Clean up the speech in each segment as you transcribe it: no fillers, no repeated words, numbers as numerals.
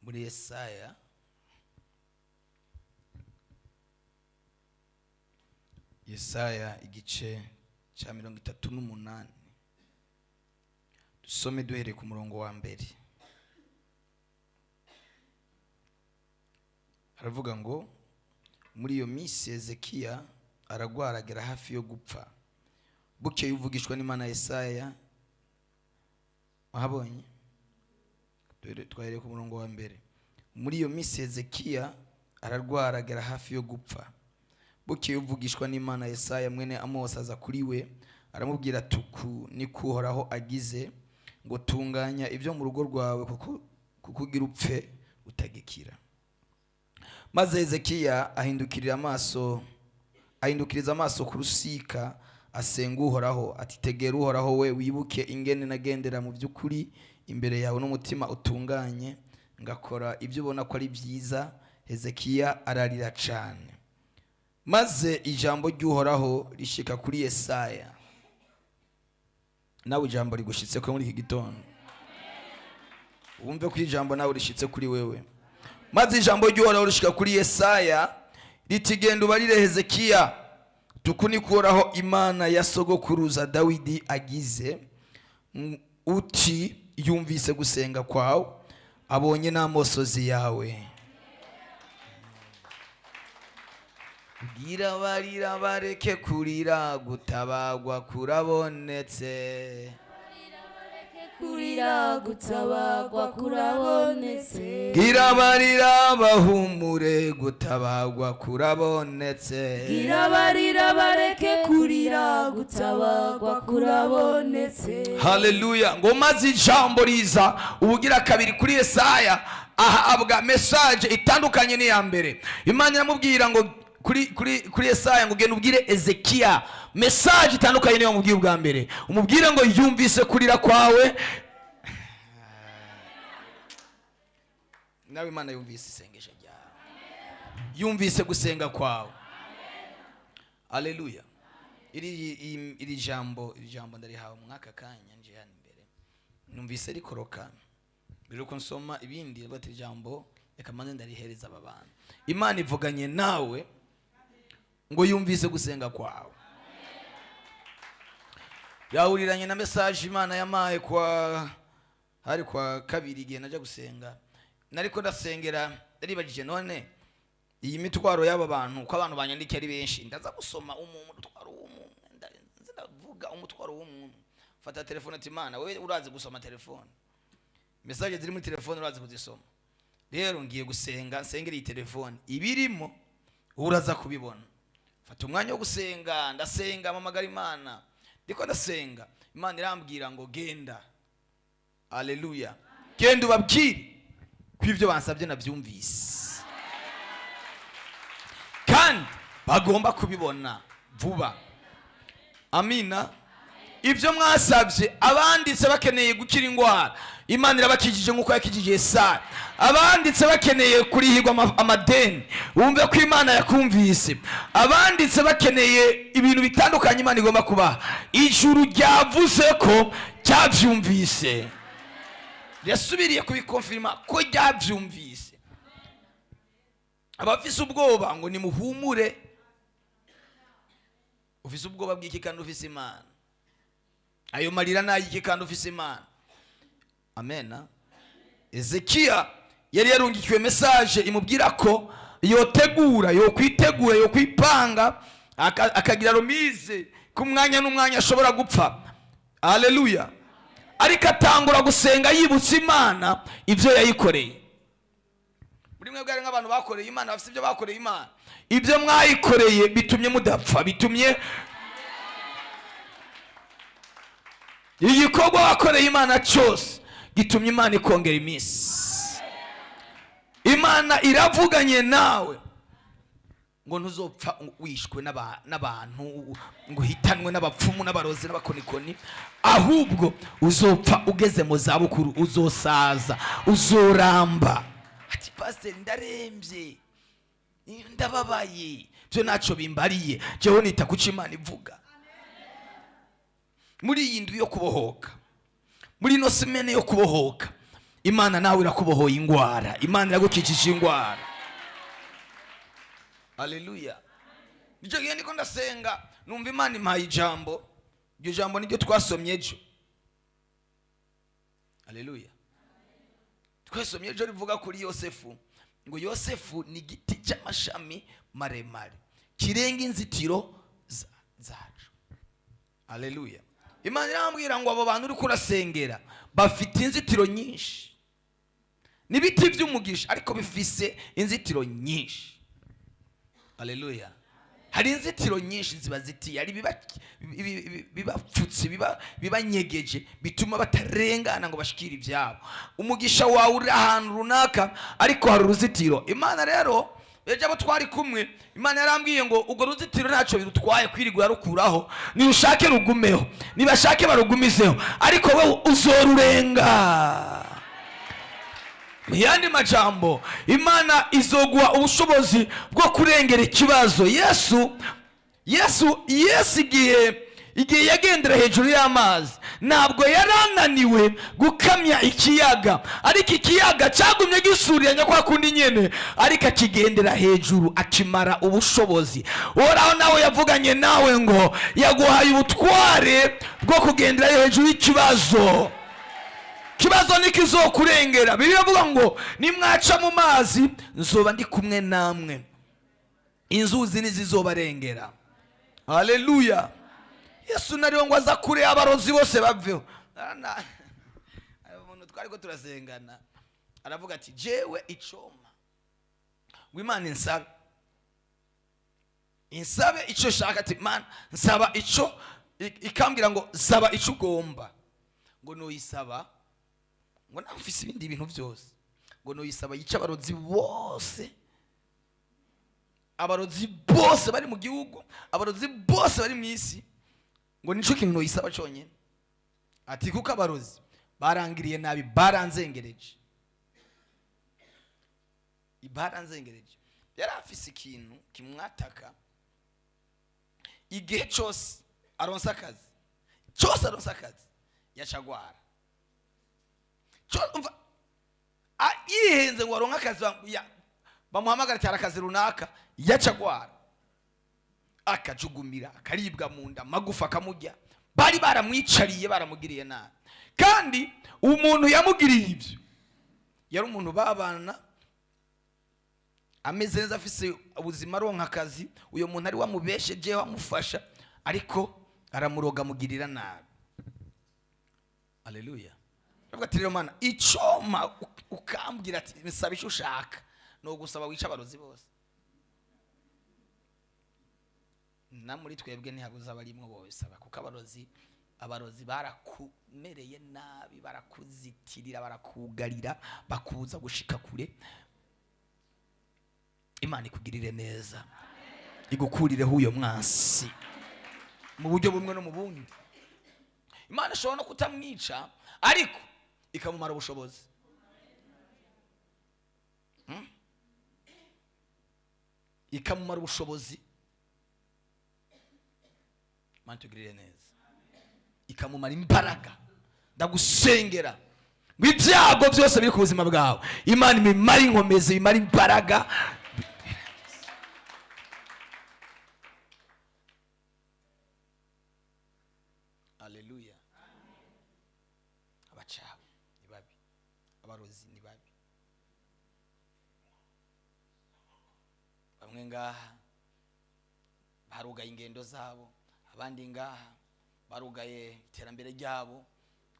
Muri Yesaya, Yesaya igice cya 38, dusome duhereye ku murongo wa mbere. Haravuga ngo: muri iyo minsi Hezekiya aragwara, agera hafi yo gupfa. Bukeye uvugishwa n'Imana Yesaya, wahabonye? Twahereye ku murongo wa mbere. Muri iyo minsi Hezekiya ararwara, agera hafi yo gupfa. Bukeye uvugishwa n'Imana Yesaya mwene Amosi aza kuri we, aramubwira: "Tuku niko Uhoraho agize ngo: tunganya ibyo mu rugo rwawe, kuko ugira upfe utagikira." Maze Hezekiya ahindukirira amaso, ahindukiriza amaso ku rusika, asenga Uhoraho ati: "Tegera Uhoraho we, wibuke ingene nagendera mu by'ukuri imbere yawe n'umutima utunganye, ngakora ibyo ubona ko ari byiza." Hezekiya ararira cyane. Maze ijambo ry'Uhoraho rishika kuri Yesaya. Nawe ijambo rigushitse ko muri iki gitondo, wumve ko ijambo nawe rishitse kuri wewe. Maze ijambo ry'Uhoraho rishika kuri Yesaya riti: "Genda ubarire Hezekiya: tuku niko Uhoraho Imana ya sogokuruza Dawidi agize uti: yumvise gusenga kwawe, abonye n'amosozi yawe." Bwira abarira bareke kurira, gutabagwa kurabonetse. Kurira, gutabagwa kurabonetse. Bwira abarira bahumure, gutabagwa kurabonetse. Bwira abarira bareke kurira, gutabagwa kurabonetse. Haleluya! Ngo maze ijambo riza ubugira kabiri kuri Yesaya, ahabwa message itandukanye n'iya mbere. Imana iramubwira ngo kuri Yesaya ngo: "Genda ubwire Ezekiya message itandukanye n'iyo mubwiye ubwa mbere. Umubwire ngo yumvise kurira kwawe." Nawe Imana yumvise isengesho ryawe, yumvise gusenga kwawe. Haleluya! Iri jambo ndarihawe mu mwaka kanya nje hano imbere, numvise rikoroka mbere yuko nsoma ibindi. Rwose iri jambo reka maze ndarihereza aba bantu. Imana ivuganye nawe ngo yumvise gusenga kwawe. Yahuriranye na message Imana yamaye kwa hari kwa kabiri, igihe najya gusenga. Nariko ndasengera, naribagije: none iyi mitwaro y'aba bantu, ko abantu banyandikiye ari benshi, ndaza gusoma umutwaro w'umuntu, ndavuga umutwaro w'umuntu? Fata telefone ati: "Imana, wewe urazi gusoma telefone, message ziri muri telefone urazi kuzisoma. Rero ngiye gusenga, nsengera iyi telefone, ibirimo uraza kubibona." Fata umwanya wo gusenga, ndasenga, mpamagara Imana. Ndiko ndasenga, Imana irambwira ngo: "Genda." Aleluya! "Genda ubabwire ko ibyo bansabye nabyumvise, kandi bagomba kubibona vuba." Amina! Ibyo mwasabye, abanditse bakeneye gukira indwara, Imana irabakijije nk'uko yakijije Yesaya. Abanditse bakeneye kurihirwa amadeni, wumve ko Imana yakumvise. Abanditse bakeneye ibintu bitandukanye Imana igomba kubaha, ijuru ryavuze ko ryabyumvise, yasubiriye kubikonfirima ko ryabyumvise. Abafise ubwoba ngo nimuhumure. Ufise ubwoba bw'iki kandi ufise Imana? Ayo marira ni ay'iki kandi ufise Imana? Amena! Ezekiya yari yarungikiwe message imubwira ko yotegura, yokwitegura, yokwipanga, akagira remise ku mwanya n'umwanya ashobora gupfa. Haleluya! Ariko atangura gusenga yibutsa Imana ibyo yayikoreye. Muri mwebwe hari nk'abantu bakoreye Imana, bafite ibyo bakoreye Imana. Ibyo mwayikoreye bitumye mudapfa, bitumye igikorwa wakoreye Imana cyose gitumye Imana ikongera iminsi. Imana iravuganye nawe ngo ntuzopfa wishwe n'abantu, ngo uhitanwe n'abapfumu n'abarozi n'abakonikoni, ahubwo uzopfa ugeze mu zabukuru, uzosaza, uzoramba. Ati: "Pasiteri, ndarembye, ndababaye." Byo ntacyo bimbariye, jewe nita kuco Imana ivuga. Muri iyi ndwi yo kubohoka, muri ino semaine yo kubohoka. Imana nawe irakubohoye ingwara, Imana iragukikije ingwara. Haleluya. Nicyo gihe ndiko ndasenga numva Imana impaye ijambo. Iryo jambo niryo twasomye ejo. Haleluya. Twasomye ejo rivuga kuri Yosefu ngo Yosefu ni igiti cy'amashami maremare kirenga inzitiro zacu. Haleluya. Imana irambwira ngo abo bantu uri kurasengera bafite inzitiro nyinshi, n'ibiti by'umugisha ariko bifise inzitiro nyinshi. Haleluya. Hari inzitiro nyinshi ziba zitiye, hari bibapfutse, bibanyegeje, bituma batarengana ngo bashikire ibyabo. Umugisha wawe uri ahantu runaka ariko hari uruzitiro. Imana rero ejo abo twari kumwe, Imana yarambwiye ngo urwo ruzitiro ntacyo birutwaye kwirirwa yarukuraho, nirushake rugumeho, nibashake barugumizeho, ariko wowe uzorurenga. Mu yandi majambo, Imana izoguha ubushobozi bwo kurengera ikibazo. Yesu igihe yagendera hejuru y'amazi, ntabwo yarananiwe gukamya ikiyaga, ariko ikiyaga cyagumye gisuriranya kwa kundi nyene, ariko akigendera hejuru akimara ubushobozi. Uhoraho nawe yavuganye nawe ngo yaguhaye ubutware bwo kugendera hejuru y'ikibazo. Kibazo nikizokurengera. Bibiliya ivuga ngo nimwaca mu mazi nzoba ndi kumwe namwe, inzuzi nizizobarengera. Haleluya. Yesu nariwe ngo aza kure abarozi bose baveho. Umuntu twariko turasengana aravuga ati jewe icoma ngo Imana insabe, insabe ico shaka. Ati Imana nsaba ico, ikambwira ngo saba ico ugomba, ngo noyisaba ngo namfise ibindi bintu byose, ngo noyisaba yica abarozi bose, abarozi bose bari mu gihugu, abarozi bose bari mu isi, ngo nico kintu noyisaba cyonyine. Ati kuko abarozi barangiriye nabi, baranzengereje, baranzengereje. Yari afise ikintu kimwataka igihe cyose aronsa akazi, cyose aronsa akazi yacagwara. Yihenze ngo aronke akazi, bamuhamagara cyane akazi runaka, yacagwara akajugumira, akaribwa mu nda, amagufa akamujya. Bari baramwicariye, baramugiriye nabi. Kandi umuntu yamugiriye ibyo yari umuntu babana ameze neza, afise ubuzima, aronka akazi. Uyo muntu ari wamubeshejeho amufasha, ariko aramuroga amugirira nabi. Haleluya. Aravuga ati rero Mana icoma ukambwira ati nsaba icyo ushaka, ni ugusaba wica abarozi bose. Na muri twebwe ntihabuze abarimwo bobisaba, kuko abarozi barakumereye nabi, barakuzitirira, barakugarira, bakubuza gushika kure. Imana ikugirire neza, igukurireho uyo mwansi mu buryo bumwe no mu bundi. Imana ishobora no kutamwica ariko ikamumara ubushobozi. Ikamumara ubushobozi. Imana itugirire neza, ikamumara imbaraga. Ndagusengera ngo ibyago byose biri ku buzima bwawe Imana imimare inkomezi, imimare imbaraga. Haleluya. Abacawe ni babi, abarozi ni babi. Bamwe ngaha barugaye ingendo zabo, abandi ngaha barugaye iterambere ryabo.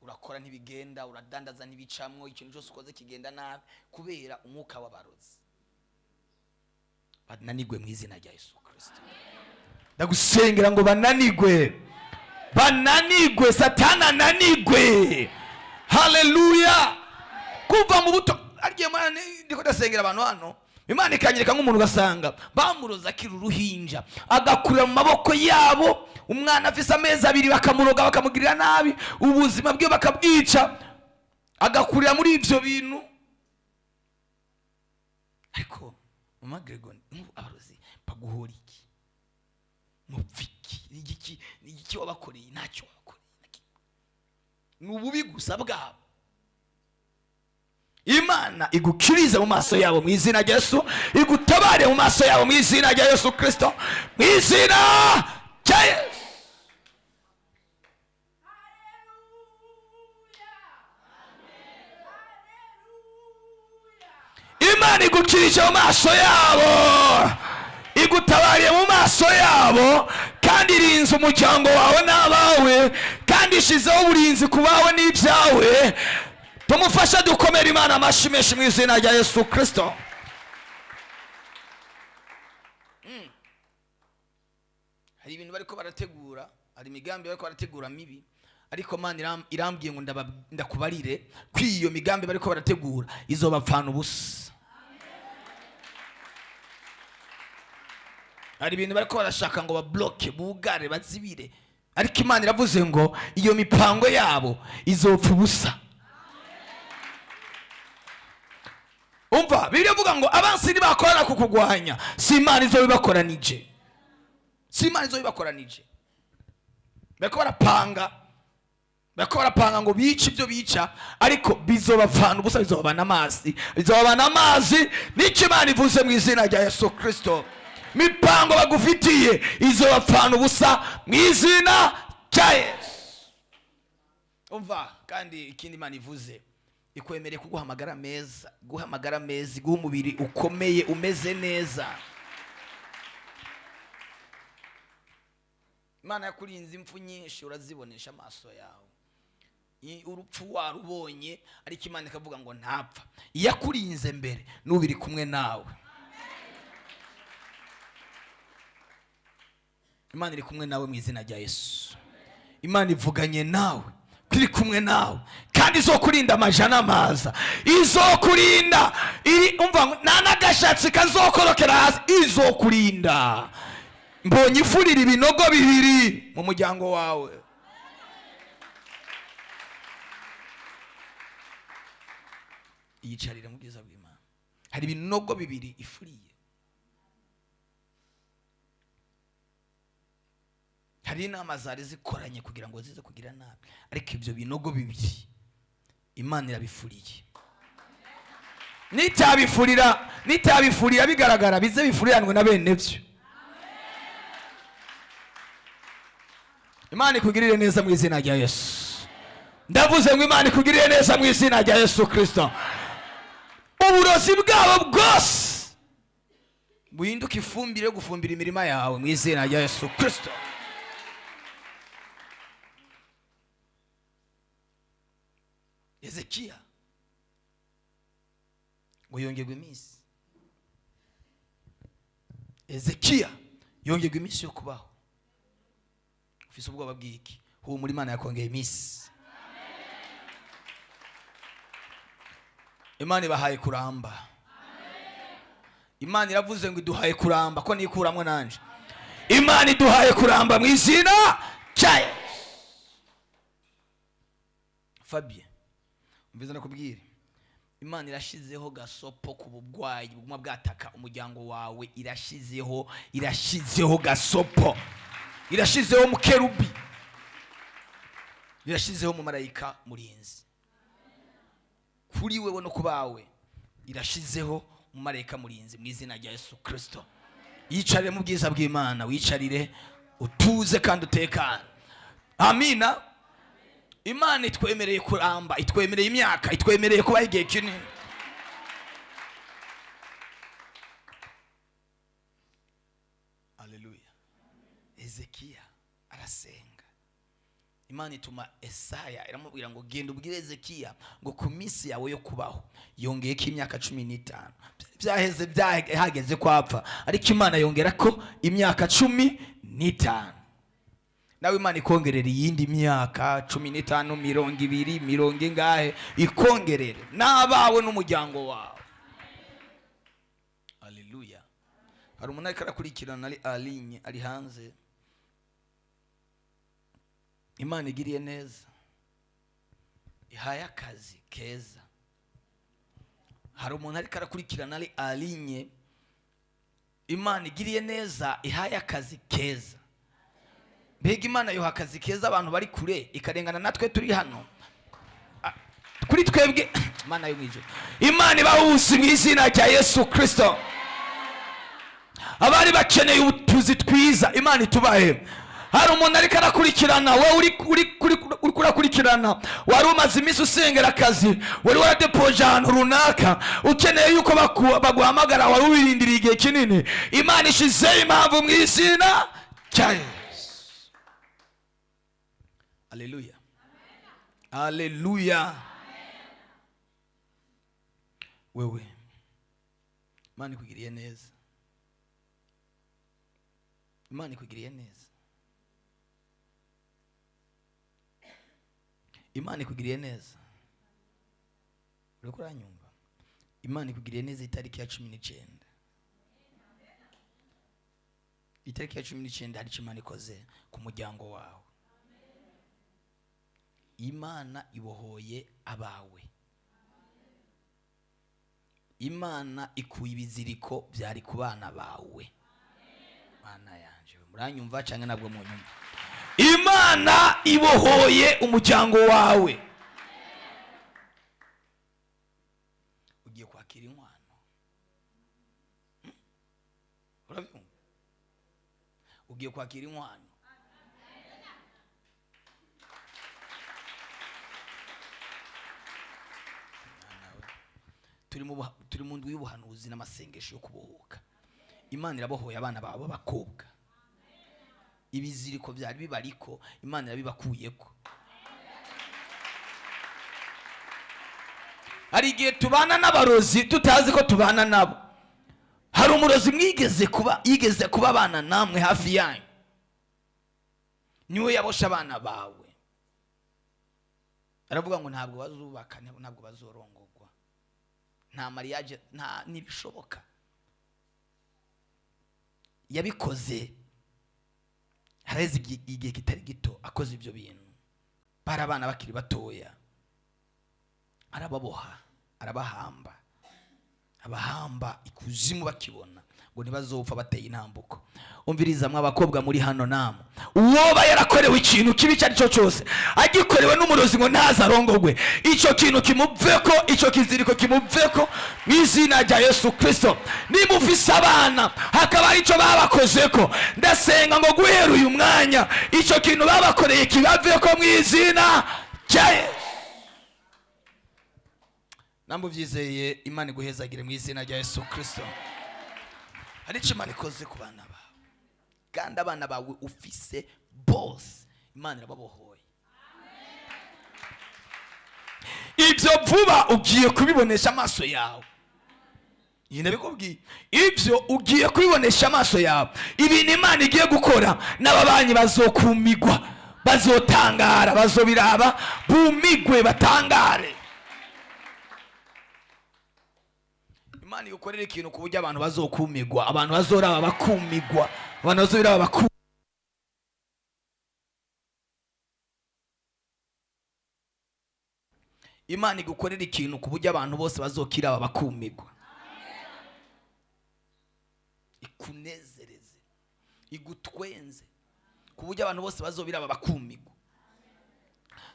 Urakora ntibigenda, uradandaza ntibicamwo, ikintu cyose ukoze kigenda nabi kubera umwuka w'abarozi. Bananigwe mu izina rya Yesu Kristo. Ndagusengera ngo bananigwe, bananigwe, Satana ananigwe. Haleluya. Kuva mu buto arye Mana, ndiko ndasengera abantu hano, Imana ikanyereka nk'umuntu ugasanga bamuroza akiri uruhinja, agakurira mu maboko yabo, umwana afise amezi abiri bakamuroga, bakamugirira nabi, ubuzima bwe bakabwica, agakurira muri ivyo bintu. Ariko Mama Gregory, abarozi baguhora iki? Mupfiki igiki? Igiki wabakoreye? Ntacyo wabakoreye, ni ububi gusa bwabo. Imana igukirize mu maso yabo mu izina rya Yesu, igutabare mu maso yabo mu izina rya Yesu Kristo, mu izina rya Yesu. Imana igukirije mu maso yabo, igutabariye mu maso yabo, kandi irinze umuryango wawe n'abawe, kandi ishizeho uburinzi ku bawe n'ibyawe. Tumufashe dukomere Imana amashyi menshi mu izina rya Yesu Kristo. Hari ibintu bariko barategura, hari imigambi bariko barategura mibi, ariko Imana irambwiye ngo ndakubarire ko iyo migambi bariko barategura izobapfana ubusa. Hari ibintu bariko barashaka ngo babloke, bugare, bazibire, ariko Imana iravuze ngo iyo mipango yabo izopfa ubusa. Umva, Bibiliya ivuga ngo abansi nibakorana kukugwanya, si Imana izobibakoranije. Si Imana izobibakoranije. Bariko barapanga, bariko barapanga ngo bice ibyo bica, ariko bizobapfana ubusa, bizobabana amazi, bizobabana amazi. Nicyo Imana ivuze mu izina rya Yesu Kristo. Mipango bagufitiye izobapfana ubusa mu izina rya Yesu. Umva, kandi ikindi Imana ivuze, ikwemereye kuguha amagara meza, guha amagara meza, guha umubiri ukomeye umeze neza. Imana yakurinze impfu nyinshi, urazibonesha amaso yawe. Urupfu warubonye, ariko Imana ikavuga ngo ntapfa. Iyakurinze mbere n'ubu iri kumwe nawe. Imana iri kumwe nawe mu izina rya Yesu. Imana ivuganye nawe, iri kumwe nawe, kandi izokurinda amajana amaza, izokurinda iri, umva nta n'agashatsi kazokorokera hasi, izokurinda. Mbonye ifurira ibinogo bibiri mu muryango wawe. Yicarire mu bwiza bw'Imana. Hari ibinogo bibiri ifuriye. Hari inama zari zikoranye kugira ngo zize kugira nabi, ariko ibyo binogo bibiri Imana irabifuriye. Nitabifurira, nitabifurira bigaragara, bize bifuriranwe na bene byo. Imana ikugirire neza mu izina rya Yesu. Ndavuze ngo Imana ikugirire neza mu izina rya Yesu Kristo. Uburozi bwabo bwose buhinduke ifumbire yo gufumbira imirima yawe mu izina rya Yesu Kristo. Hezekiya ngo yongerwe iminsi. Hezekiya yongerwe iminsi yo kubaho. Ufise ubwoba bw'iki? Humura, Imana yakongeye iminsi. Imana ibahaye kuramba. Imana iravuze ngo iduhaye kuramba, ko nikuramwe nanje. Imana iduhaye kuramba mu izina rya Yesu. Fabien, mbiza nakubwire, Imana irashizeho gasopo ku bugwayi buguma bwataka umuryango wawe. Irashizeho, irashizeho gasopo, irashizeho mukerubi, irashizeho mumarayika murinzi kuri wewe no kubawe. Irashizeho umumarayika murinzi mu izina rya Yesu Kristo. Yicarire mu bwiza bw'Imana, wicarire utuze kandi utekane. Amina. Imana itwemereye kuramba, itwemereye imyaka, itwemereye kubaho igihe kinini. Haleluya. Hezekiya arasenga. Imana ituma Esaya iramubwira ngo genda ubwire Hezekiya ngo ku minsi yawe yo kubaho yongeye ko imyaka 15. Byaheze, byahageze kwapfa, ariko Imana yongera ko imyaka 15. Nawe Imana ikongerera iyindi myaka 15, 20, mirongo ingahe, ikongerere n'abawe n'umuryango wawe. Haleluya. Hari umuntu ariko arakurikirana ari alinye, ari hanze. Imana igiriye neza, ihaye akazi keza. Hari umuntu ariko arakurikirana ari alinye. Imana igiriye neza, ihaye akazi keza. Mbega Imana yoha akazi keza abantu bari kure, ikarengana natwe turi hano. Kuri twebwe, Imana yo mwijuru, Imana ibahusi mu izina rya Yesu Kristo. Abari bakeneye utuzi twiza, Imana itubahe. Hari umuntu ariko arakurikirana, wowe uri kurakurikirana, wari umaze iminsi usengera akazi, wari waradepoje ahantu runaka, ukeneye yuko baguhamagara, wari ubirindiriye igihe kinini. Imana ishizeho impamvu mu izina rya Yesu. Haleluya, haleluya. Wewe Imana ikugiriye neza, Imana ikugiriye neza, Imana ikugiriye neza. Uriko uranyumva? Imana ikugiriye neza. Itariki ya 19, itariki ya 19, hari icyo Imana ikoze ku muryango wawe. Imana ibohoye abawe, Imana ikuye ibiziriko byari ku bana bawe. Mana yanje, muranyumva cyangwa ntabwo munyumva? Imana ibohoye umuryango wawe. Ugiye kwakira inkwano. Urabyumva? Ugiye kwakira inkwano. Mwana we, turi mu ndwi y'ubuhanuzi n'amasengesho yo kubohoka. Imana irabohoye abana bawe b'abakobwa. Ibiziriko byari bibariko, Imana irabibakuyeko. Hari igihe tubana n'abarozi tutazi ko tubana nabo. Hari umurozi mwigeze kuba, yigeze kuba abana namwe hafi yanyu, niwe yaboshe abana bawe. Aravuga ngo ntabwo bazubaka, ntabwo bazorongorwa, nta mariage, nta ntibishoboka. Yabikoze hareze igihe kitari gito akoze ibyo bintu. Bari abana bakiri batoya, arababoha, arabahamba, abahamba ikuzimu bakibona ngo ntibazopfa bateye intambuko. Umviriza mwe abakobwa muri hano, namwe uwoba yarakorewe ikintu kibi icyo ari cyo cyose, agikorewe n'umurozi ngo ntaze arongogwe, icyo kintu kimuveko, icyo kiziriko kimuveko mu izina rya Yesu Kristo. Niba ufise abana hakaba hari icyo babakozeko, ndasenga ngo guhera uyu mwanya icyo kintu babakoreye kibaveko mu izina rya Yesu. Namwe ubyizeye, Imana iguhezagire mu izina rya Yesu Kristo. Hari icyo Imana ikoze ku bana bawe, kandi abana bawe ufise bose Imana irababohoye. Ibyo vuba ugiye kubibonesha amaso yawe. Iyi ndabikubwiye, ibyo ugiye kubibonesha amaso yawe. Ibintu Imana igiye gukora, n'ababanyi bazokumigwa, bazotangara, bazobiraba bumigwe, batangare. Imana igukorera ikintu ku buryo abantu bazokumigwa, abantu bazoraba bakumigwa, abantu bazobiraba bakumigwa. Imana igukorera ikintu ku buryo abantu bose bazokiraba bakumigwa. Ikunezereze, igutwenze ku buryo abantu bose bazobiraba bakumigwa.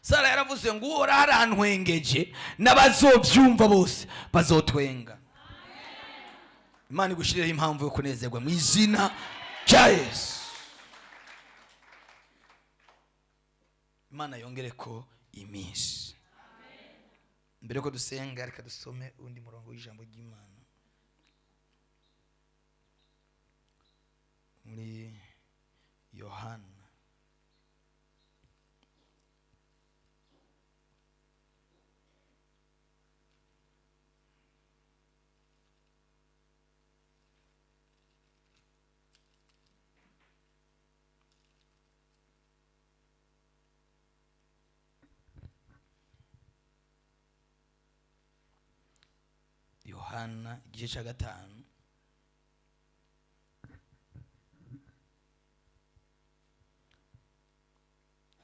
Sara yaravuze ngo Uhoraho arantwengeje, n'abazobyumva bose bazotwenga. Imana igushirireho impamvu yo kunezerwa mu izina rya Yesu. Imana yongere ko iminsi. Mbere ko dusenga, reka dusome undi murongo w'ijambo ry'Imana muri Yohana. Yohana igice cya 5.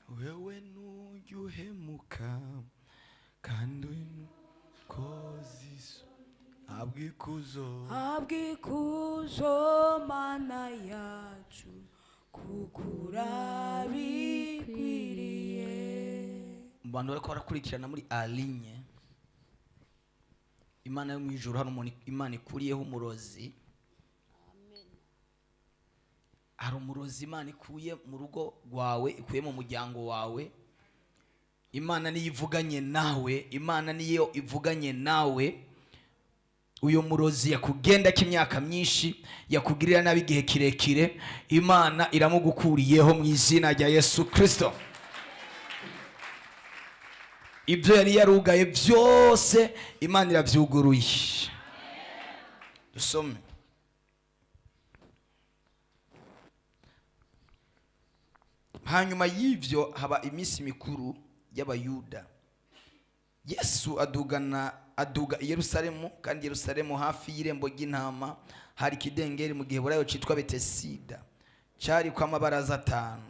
Wewe nujya uhemuka kandi ukoze isoni, habwa ikuzo, habwa ikuzo Mana yacu, kuko urabikwiriye. Mu bantu bariko barakurikirana muri alinye, Imana yo mu ijuru, hari umuntu Imana ikuriyeho umurozi. Hari umurozi Imana ikuye mu rugo rwawe, ikuye mu muryango wawe. Imana niyo ivuganye nawe, Imana niyo ivuganye nawe. Uyu murozi yakugendako imyaka myinshi, yakugirira nabi igihe kirekire, Imana iramugukuriyeho mu izina rya Yesu Kirisito. Ibyo yari yarugaye byose Imana irabyuguruye. Dusome. Hanyuma y'ibyo haba iminsi mikuru y'Abayuda. Yesu aduga i Yerusalemu, kandi Yerusalemu hafi y'irembo ry'intama hari ikidengeri mu giheburayo cyitwa Betesida, cyari kwa mabaraza atanu.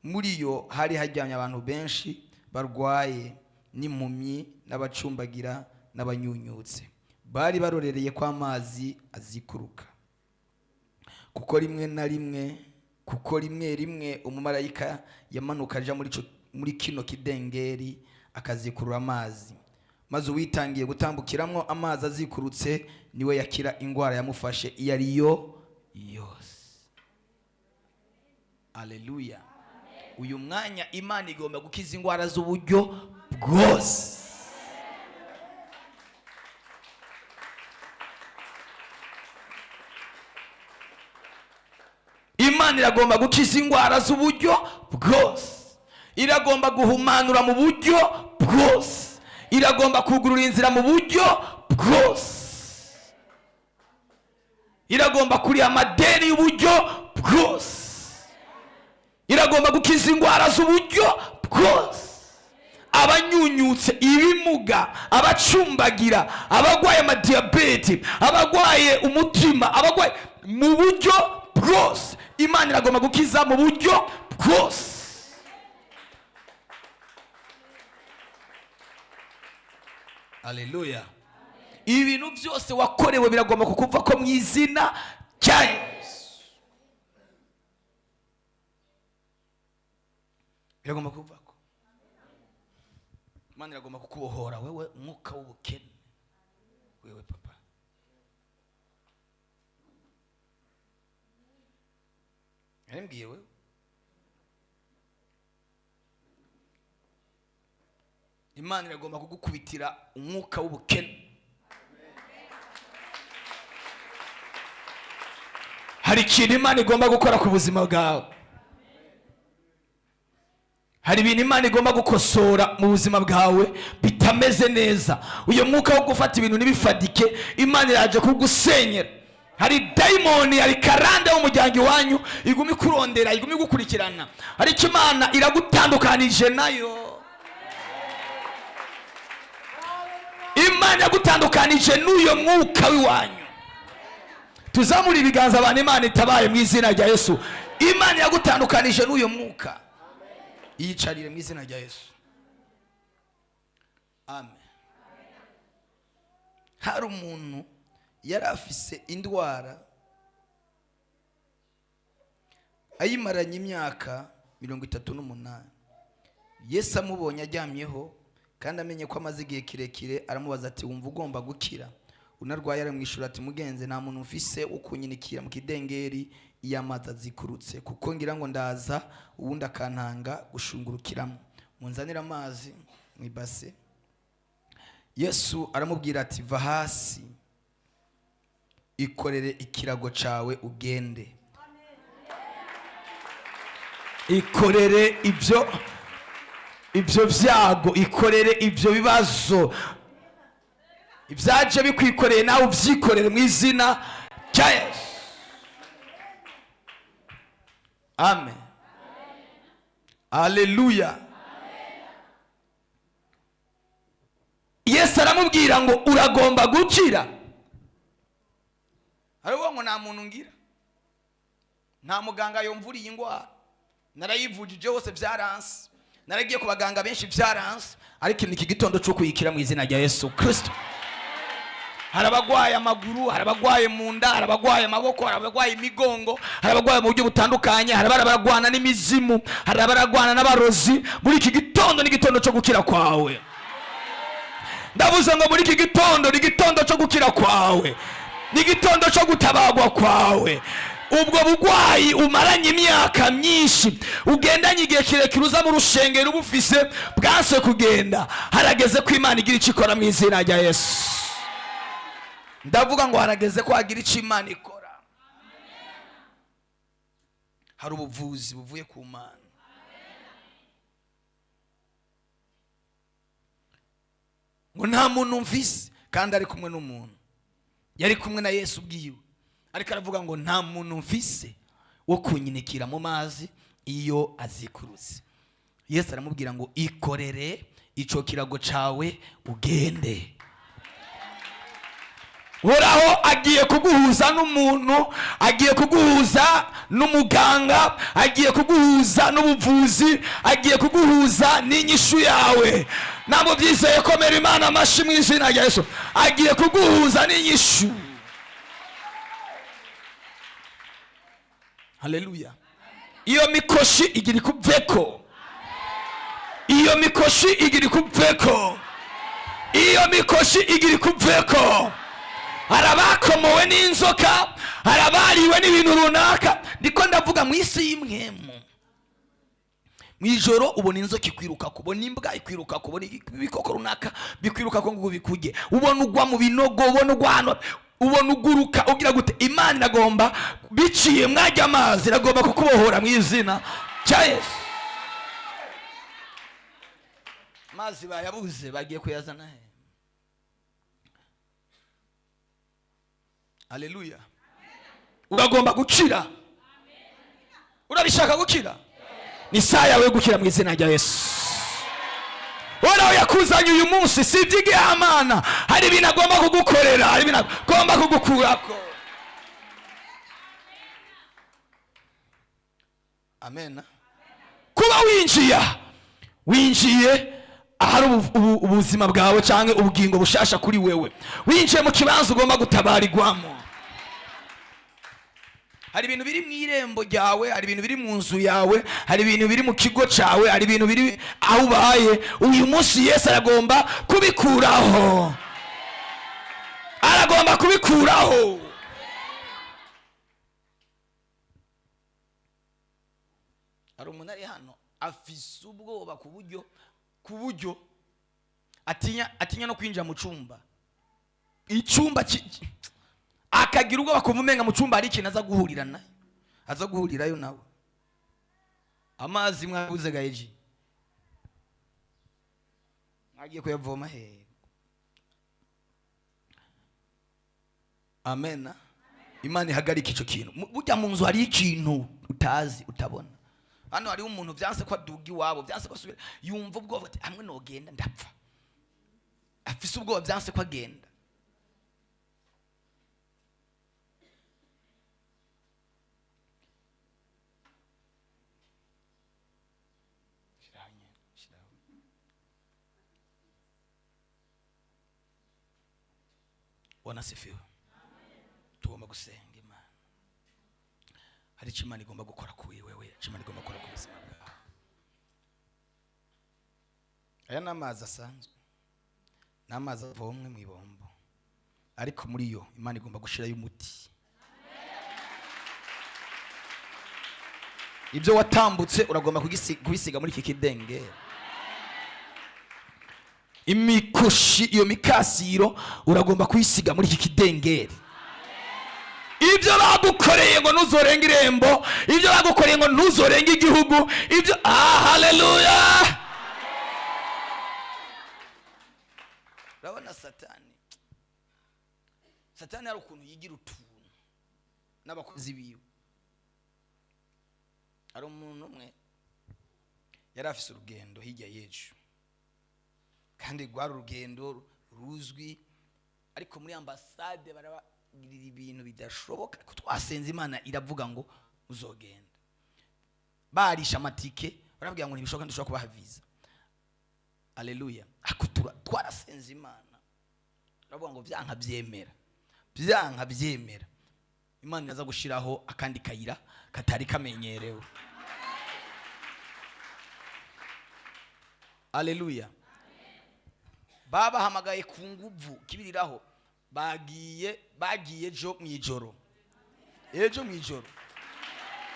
Muri yo hari haryamye abantu benshi barwaye n'impumyi n'abacumbagira n'abanyunyutse, bari barorereye ko amazi azikuruka, kuko rimwe na rimwe, kuko rimwe rimwe umumarayika yamanuka aja muri kino kidengeri akazikurura amazi, maze uwitangiye gutambukiramwo amazi azikurutse niwe yakira ingwara yamufashe iyo ari yo yose. Aleluya. Uyu mwanya Imana igomba gukiza ingwara z'uburyo bwose. Imana iragomba gukiza ingwara z'uburyo bwose, iragomba guhumanura mu buryo bwose, iragomba kugurura inzira mu buryo bwose, iragomba kuriha amadeni y'uburyo bwose, iragomba gukiza ingwara z'uburyo bwose. Abanyunyutse, ibimuga, abacumbagira, abagwaye amadiyabete, abagwaye umutima, abagwaye mu buryo bwose, Imana iragomba gukiza mu buryo bwose. Haleluya. Ibintu byose wakorewe biragomba kukuva ko mu izina rya Yesu. Biragomba kukuva ko. Imana iragomba kukubohora wewe umwuka w'ubukene. Wewe papa. Yarambwiye wewe. Imana iragomba kugukubitira umwuka w'ubukene. Hari ikintu Imana igomba gukora ku buzima bwawe. Hari ibintu Imana igomba gukosora mu buzima bwawe bitameze neza. Uyu mwuka wo gufata ibintu ntibifadike, Imana iraje kugusenyera. Hari dayimoni, hari karande w'umuryango iwanyu iguma ikurondera, iguma igukurikirana, ariko Imana iragutandukanije nayo. Imana yagutandukanije n'uyo mwuka w'iwanyu. Tuzamura ibiganza abantu Imana itabaye mu izina rya Yesu. Imana yagutandukanije n'uyo mwuka. Yicarire mu izina rya Yesu. Amen. Hari umuntu yari afise indwara ayimaranye imyaka 38. Yesu amubonye aryamyeho kandi amenye ko amaze igihe kirekire, aramubaza ati wumva ugomba gukira? Unarwaye aramwishura ati mugenzi, nta muntu mfise wo kunyinikira mu kidengeri iyo amazi azikurutse, kuko ngira ngo ndaza uwundi akantanga gushungurukiramo. Munzanire amazi mu ibase. Yesu aramubwira ati va hasi, ikorere ikirago cawe ugende. Ikorere ibyo byago, ikorere ibyo bibazo ibyaje bikwikoreye, nawe ubyikorere mu izina rya Yesu. Amen. Haleluya. Yesu aramubwira ngo uragomba gukira. Hariho ngo nta muntu ngira, nta muganga yomvuriye indwara, narayivujije hose byaranse, naragiye ku baganga benshi byaranse, ariko ni iki gitondo cyo kuyikira mu izina rya Yesu Kristo. Hari abagwaye amaguru, hari abagwaye mu nda, hari abagwaye amaboko, hari abagwaye imigongo, hari abagwaye mu buryo butandukanye, hari abaragwana n'imizimu, hari abaragwana n'abarozi. Muri iki gitondo ni igitondo cyo gukira kwawe. Ndavuze ngo muri iki gitondo ni igitondo cyo gukira kwawe, ni igitondo cyo gutabagwa kwawe. Ubwo bugwayi umaranye imyaka myinshi, ugendanye igihe kirekire, uza mu rushengero ubufise, bwanse kugenda, harageze ko Imana igira icyo ikora mu izina rya Yesu. Ndavuga ngo harageze ko hagira icyo Imana ikora. Hari ubuvuzi buvuye ku Mana. Ngo nta muntu mvise, kandi ari kumwe n'umuntu, yari kumwe na Yesu ubwiwe, ariko aravuga ngo nta muntu mvise wo kunyinikira mu mazi iyo azikurutse. Yesu aramubwira ngo ikorere ico kirago cawe ugende. Uhoraho agiye kuguhuza n'umuntu, agiye kuguhuza n'umuganga, agiye kuguhuza n'ubuvuzi, agiye kuguhuza n'inyishu yawe. Ntabwo byizeye, komera Imana amashyi mu izina rya Yesu. Agiye kuguhuza n'inyishu. Haleluya. Iyo mikoshi igira ikuveko, iyo mikoshi igira ikuveko, iyo mikoshi igira ikuveko. Hari abakomowe n'inzoka, hari abariwe n'ibintu runaka. Ndiko ndavuga mu isi y'imwemu. Mu ijoro ubona inzoka ikwiruka, ubona imbwa ikwiruka, ubona ibikoko runaka bikwiruka ko ngo bikujye, ubona ugwa mu binogo, ubona ugwa hano, ubona uguruka, ugira gute. Imana iragomba biciye mwajya amazi, iragomba kukubohora mu izina rya Yesu. Amazi bayabuze, bagiye kuyazana he? Haleluya. Uragomba gukira. Urabishaka gukira? Ni saa yawe yo gukira mu izina rya Yesu. Uhoraho yakuzanye uyu munsi si iby'igihamana, hari ibintu agomba kugukorera, hari ibintu agomba kugukurako. Amen. Kuba winjiye ahari ubuzima bwawe cyangwa ubugingo bushasha kuri wewe, winjiye mu kibanza ugomba gutabarirwamo. Hari ibintu biri mu irembo ryawe, hari ibintu biri mu nzu yawe, hari ibintu biri mu kigo cyawe, hari ibintu biri aho ubaye. Uyu munsi Yesu aragomba kubikuraho, aragomba kubikuraho. Hari umuntu ari hano afise ubwoba ku buryo atinya no kwinjira mu cyumba, icyumba akagira ubwoba kumva umenga mu cyumba hari ikintu aza guhurira nayo, aza guhurirayo nawe. Amazi mwabuze gaeji, mwagiye kuyavoma he? Amen. Imana ihagarika ico kintu. Burya mu nzu hari ikintu utazi, utabona. Hano hariho umuntu vyanse ko aduga iwabo, vyanse ko asubira, yumva ubwoba ati hamwe nogenda ndapfa. Afise ubwoba vyanse ko agenda. Bwana asifiwe. Tugomba gusenga Imana. Hari icyo Imana igomba gukora kuri wewe, icyo Imana igomba gukora ku buzima bwawe. Aya ni amazi asanzwe, ni amazi avomwe mu ibombo, ariko muri yo Imana igomba gushirayo umuti. Ibyo watambutse uragomba kubisiga muri iki kidengeri. Imikoshi, iyo mikasiro uragomba kuyisiga muri iki kidengeri. Ibyo bagukoreye ngo ntuzorenge irembo, ibyo bagukoreye ngo ntuzorenge igihugu, ibyo, haleluya. Urabona Satani hari ukuntu yigira utuntu n'abakozi biwe. Hari umuntu umwe yari afise urugendo hirya y'ejo, kandi rwari urugendo ruzwi, ariko muri ambasade barabagirira ibintu bidashoboka. Ariko twasenze Imana iravuga ngo uzogenda. Barisha amatike, barabwira ngo ntibishoboka, ntidushobora kubaha visa. Haleluya. Ariko twarasenze Imana, baravuga ngo byanka byemera, byanka byemera. Imana iraza gushiraho akandi kayira katari kamenyerewe. Haleluya. Babahamagaye ku nguvu kibiriraho, bagiye ejo mw'ijoro, ejo mw'ijoro.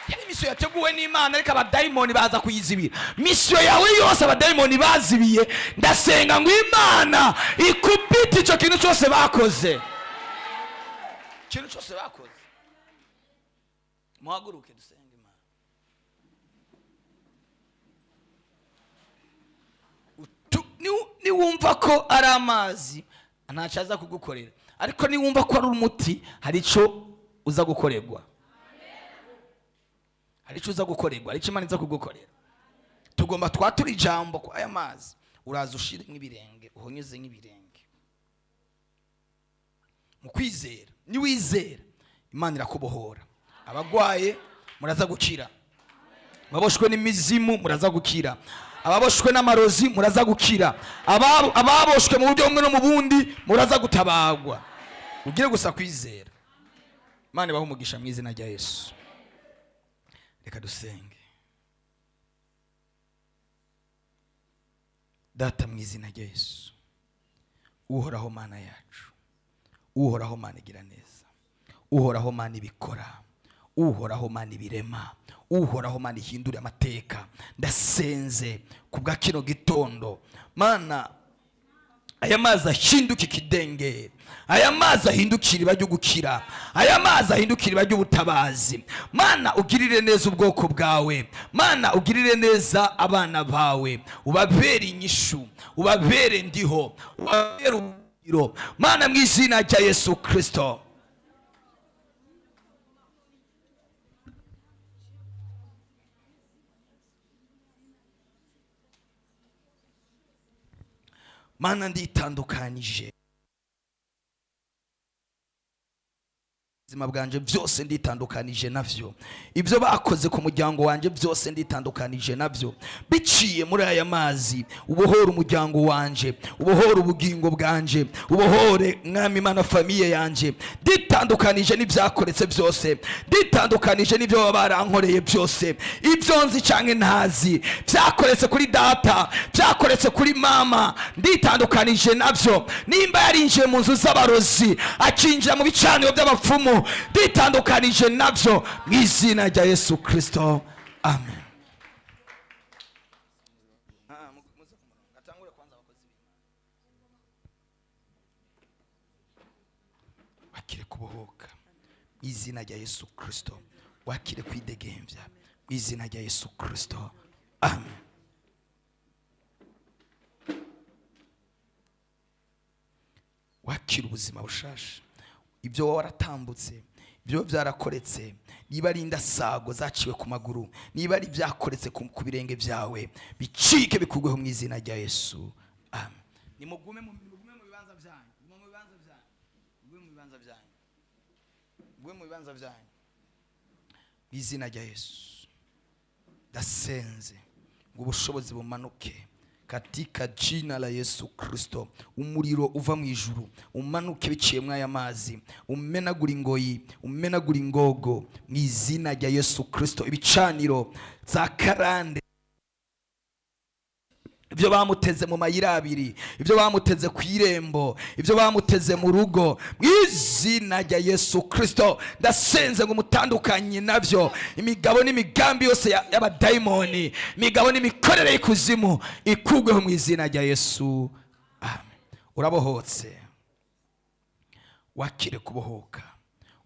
Yari mission yateguwe n'Imana, ariko abadayimoni baza kuyizibira. Mission yawe yose abadayimoni bazibiye, ndasenga ngo Imana ikubite icyo kintu cyose bakoze, ikintu cyose bakoze. Muhaguruke dusenge Imana. Niwumva ko ari amazi ntacyo aza kugukorera, ariko niwumva ko ari umuti hari icyo uza gukorerwa, hari icyo uza gukorerwa, hari icyo Imana iza kugukorera. Tugomba twatura ijambo ko aya mazi uraza ushire nk'ibirenge, uhonyeze nk'ibirenge mu kwizera. Niwizera Imana irakubohora. Abagwaye muraza gukira, ababoshwe n'imizimu muraza gukira, ababoshwe n'amarozi muraza gukira, ababoshwe mu buryo bumwe no mu bundi muraza gutabagwa. Ugire gusa kwizera. Imana ibahe umugisha mu izina rya Yesu. Reka dusenge. Data mu izina rya Yesu, Uhoraho Mana yacu, Uhoraho Mana igira neza, Uhoraho Mana ibikora, Uhoraho Mana ibirema, Uhoraho Mana ihindura amateka, ndasenze kubwa kino gitondo Mana, aya mazi ahinduke ikidengeri, aya mazi ahinduke iriba ryo gukira, aya mazi ahinduke iriba ry'ubutabazi. Mana ugirire neza ubwoko bwawe, Mana ugirire neza abana bawe, ubabere inyishu, ubabere ndiho, ubabere ubuhungiro. Mana mu izina rya Yesu Kristo. Mana nditandukanije ubuzima bwanje byose, nditandukanije navyo. Ibyo bakoze ku muryango wanje byose nditandukanije navyo. Biciye muri aya mazi ubohore umuryango wanje, ubohore ubugingo bwanje, ubohore Mwami Imana famille yanje. Nditandukanije n'ibyakoretse byose, nditandukanije n'ibyo baba barankoreye byose, ibyo nzi canke ntazi, byakoretse kuri data, byakoretse kuri mama, nditandukanije navyo. Nimba yarinjiye mu nzu z'abarozi, akinjira mu bicaniro by'abapfumu, nditandukanije navyo mu izina rya Yesu Kristo. Amen. Wakire kubohoka mu izina rya Yesu Kristo, wakire kwidegemvya mu izina rya Yesu Kristo. Amen. Wakire ubuzima bushasha. Ibyo wowe waratambutse, ibyo byarakoretse, niba ari indasago zaciwe ku maguru, niba ari ibyakoretse ku birenge byawe, bicike bikugweho mu izina rya Yesu. Amen. Nimugume mu bibanza byanyu, mugume mu bibanza byanyu, mugume mu bibanza byanyu, mugume mu bibanza byanyu mu izina rya Yesu. Ndasenze ngo ubushobozi bumanuke katika jina la Yesu Kristo. Umuriro uva mu ijuru umanuke biciye muri aya mazi, umenagura ingoyi, umenagura ingogo mu izina rya Yesu Kristo. Ibicaniro za karande, ibyo bamuteze mu mayira abiri, ibyo bamuteze ku irembo, ibyo bamuteze mu rugo, mu izina rya Yesu Kristo ndasenze ngo mutandukanye navyo. Imigabo n'imigambi yose y'abadayimoni, imigabo n'imikorere y'ikuzimu ikugweho mu izina rya Yesu. Amen. Urabohotse, wakire kubohoka,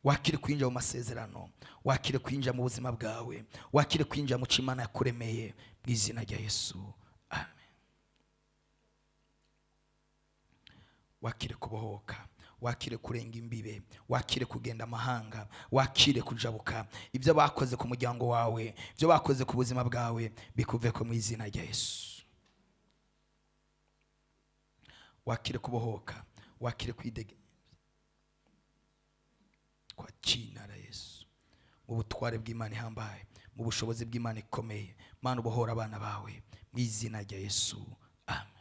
wakire kwinjira mu masezerano, wakire kwinjira mu buzima bwawe, wakire kwinjira mu cyo Imana yakuremeye mu izina rya Yesu. Amen. Wakire kubohoka, wakire kurenga imbibe, wakire kugenda amahanga, wakire kujabuka. Ibyo bakoze ku muryango wawe, ibyo bakoze ku buzima bwawe, bikuveko mu izina rya Yesu. Wakire kubohoka, wakire kwidege kwa jina la Yesu. Mu butware bw'Imana ihambaye, mu bushobozi bw'Imana ikomeye, Mana ubohora abana bawe mu izina rya Yesu. Amen.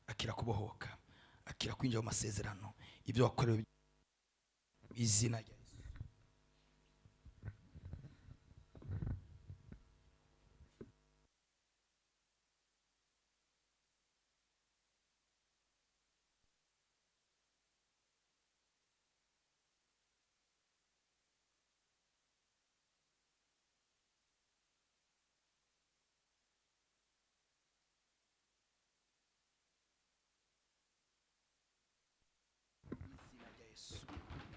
Akira kubohoka, akira kwinjira mu masezerano, ibyo wakorewe mu izina rya Yesu.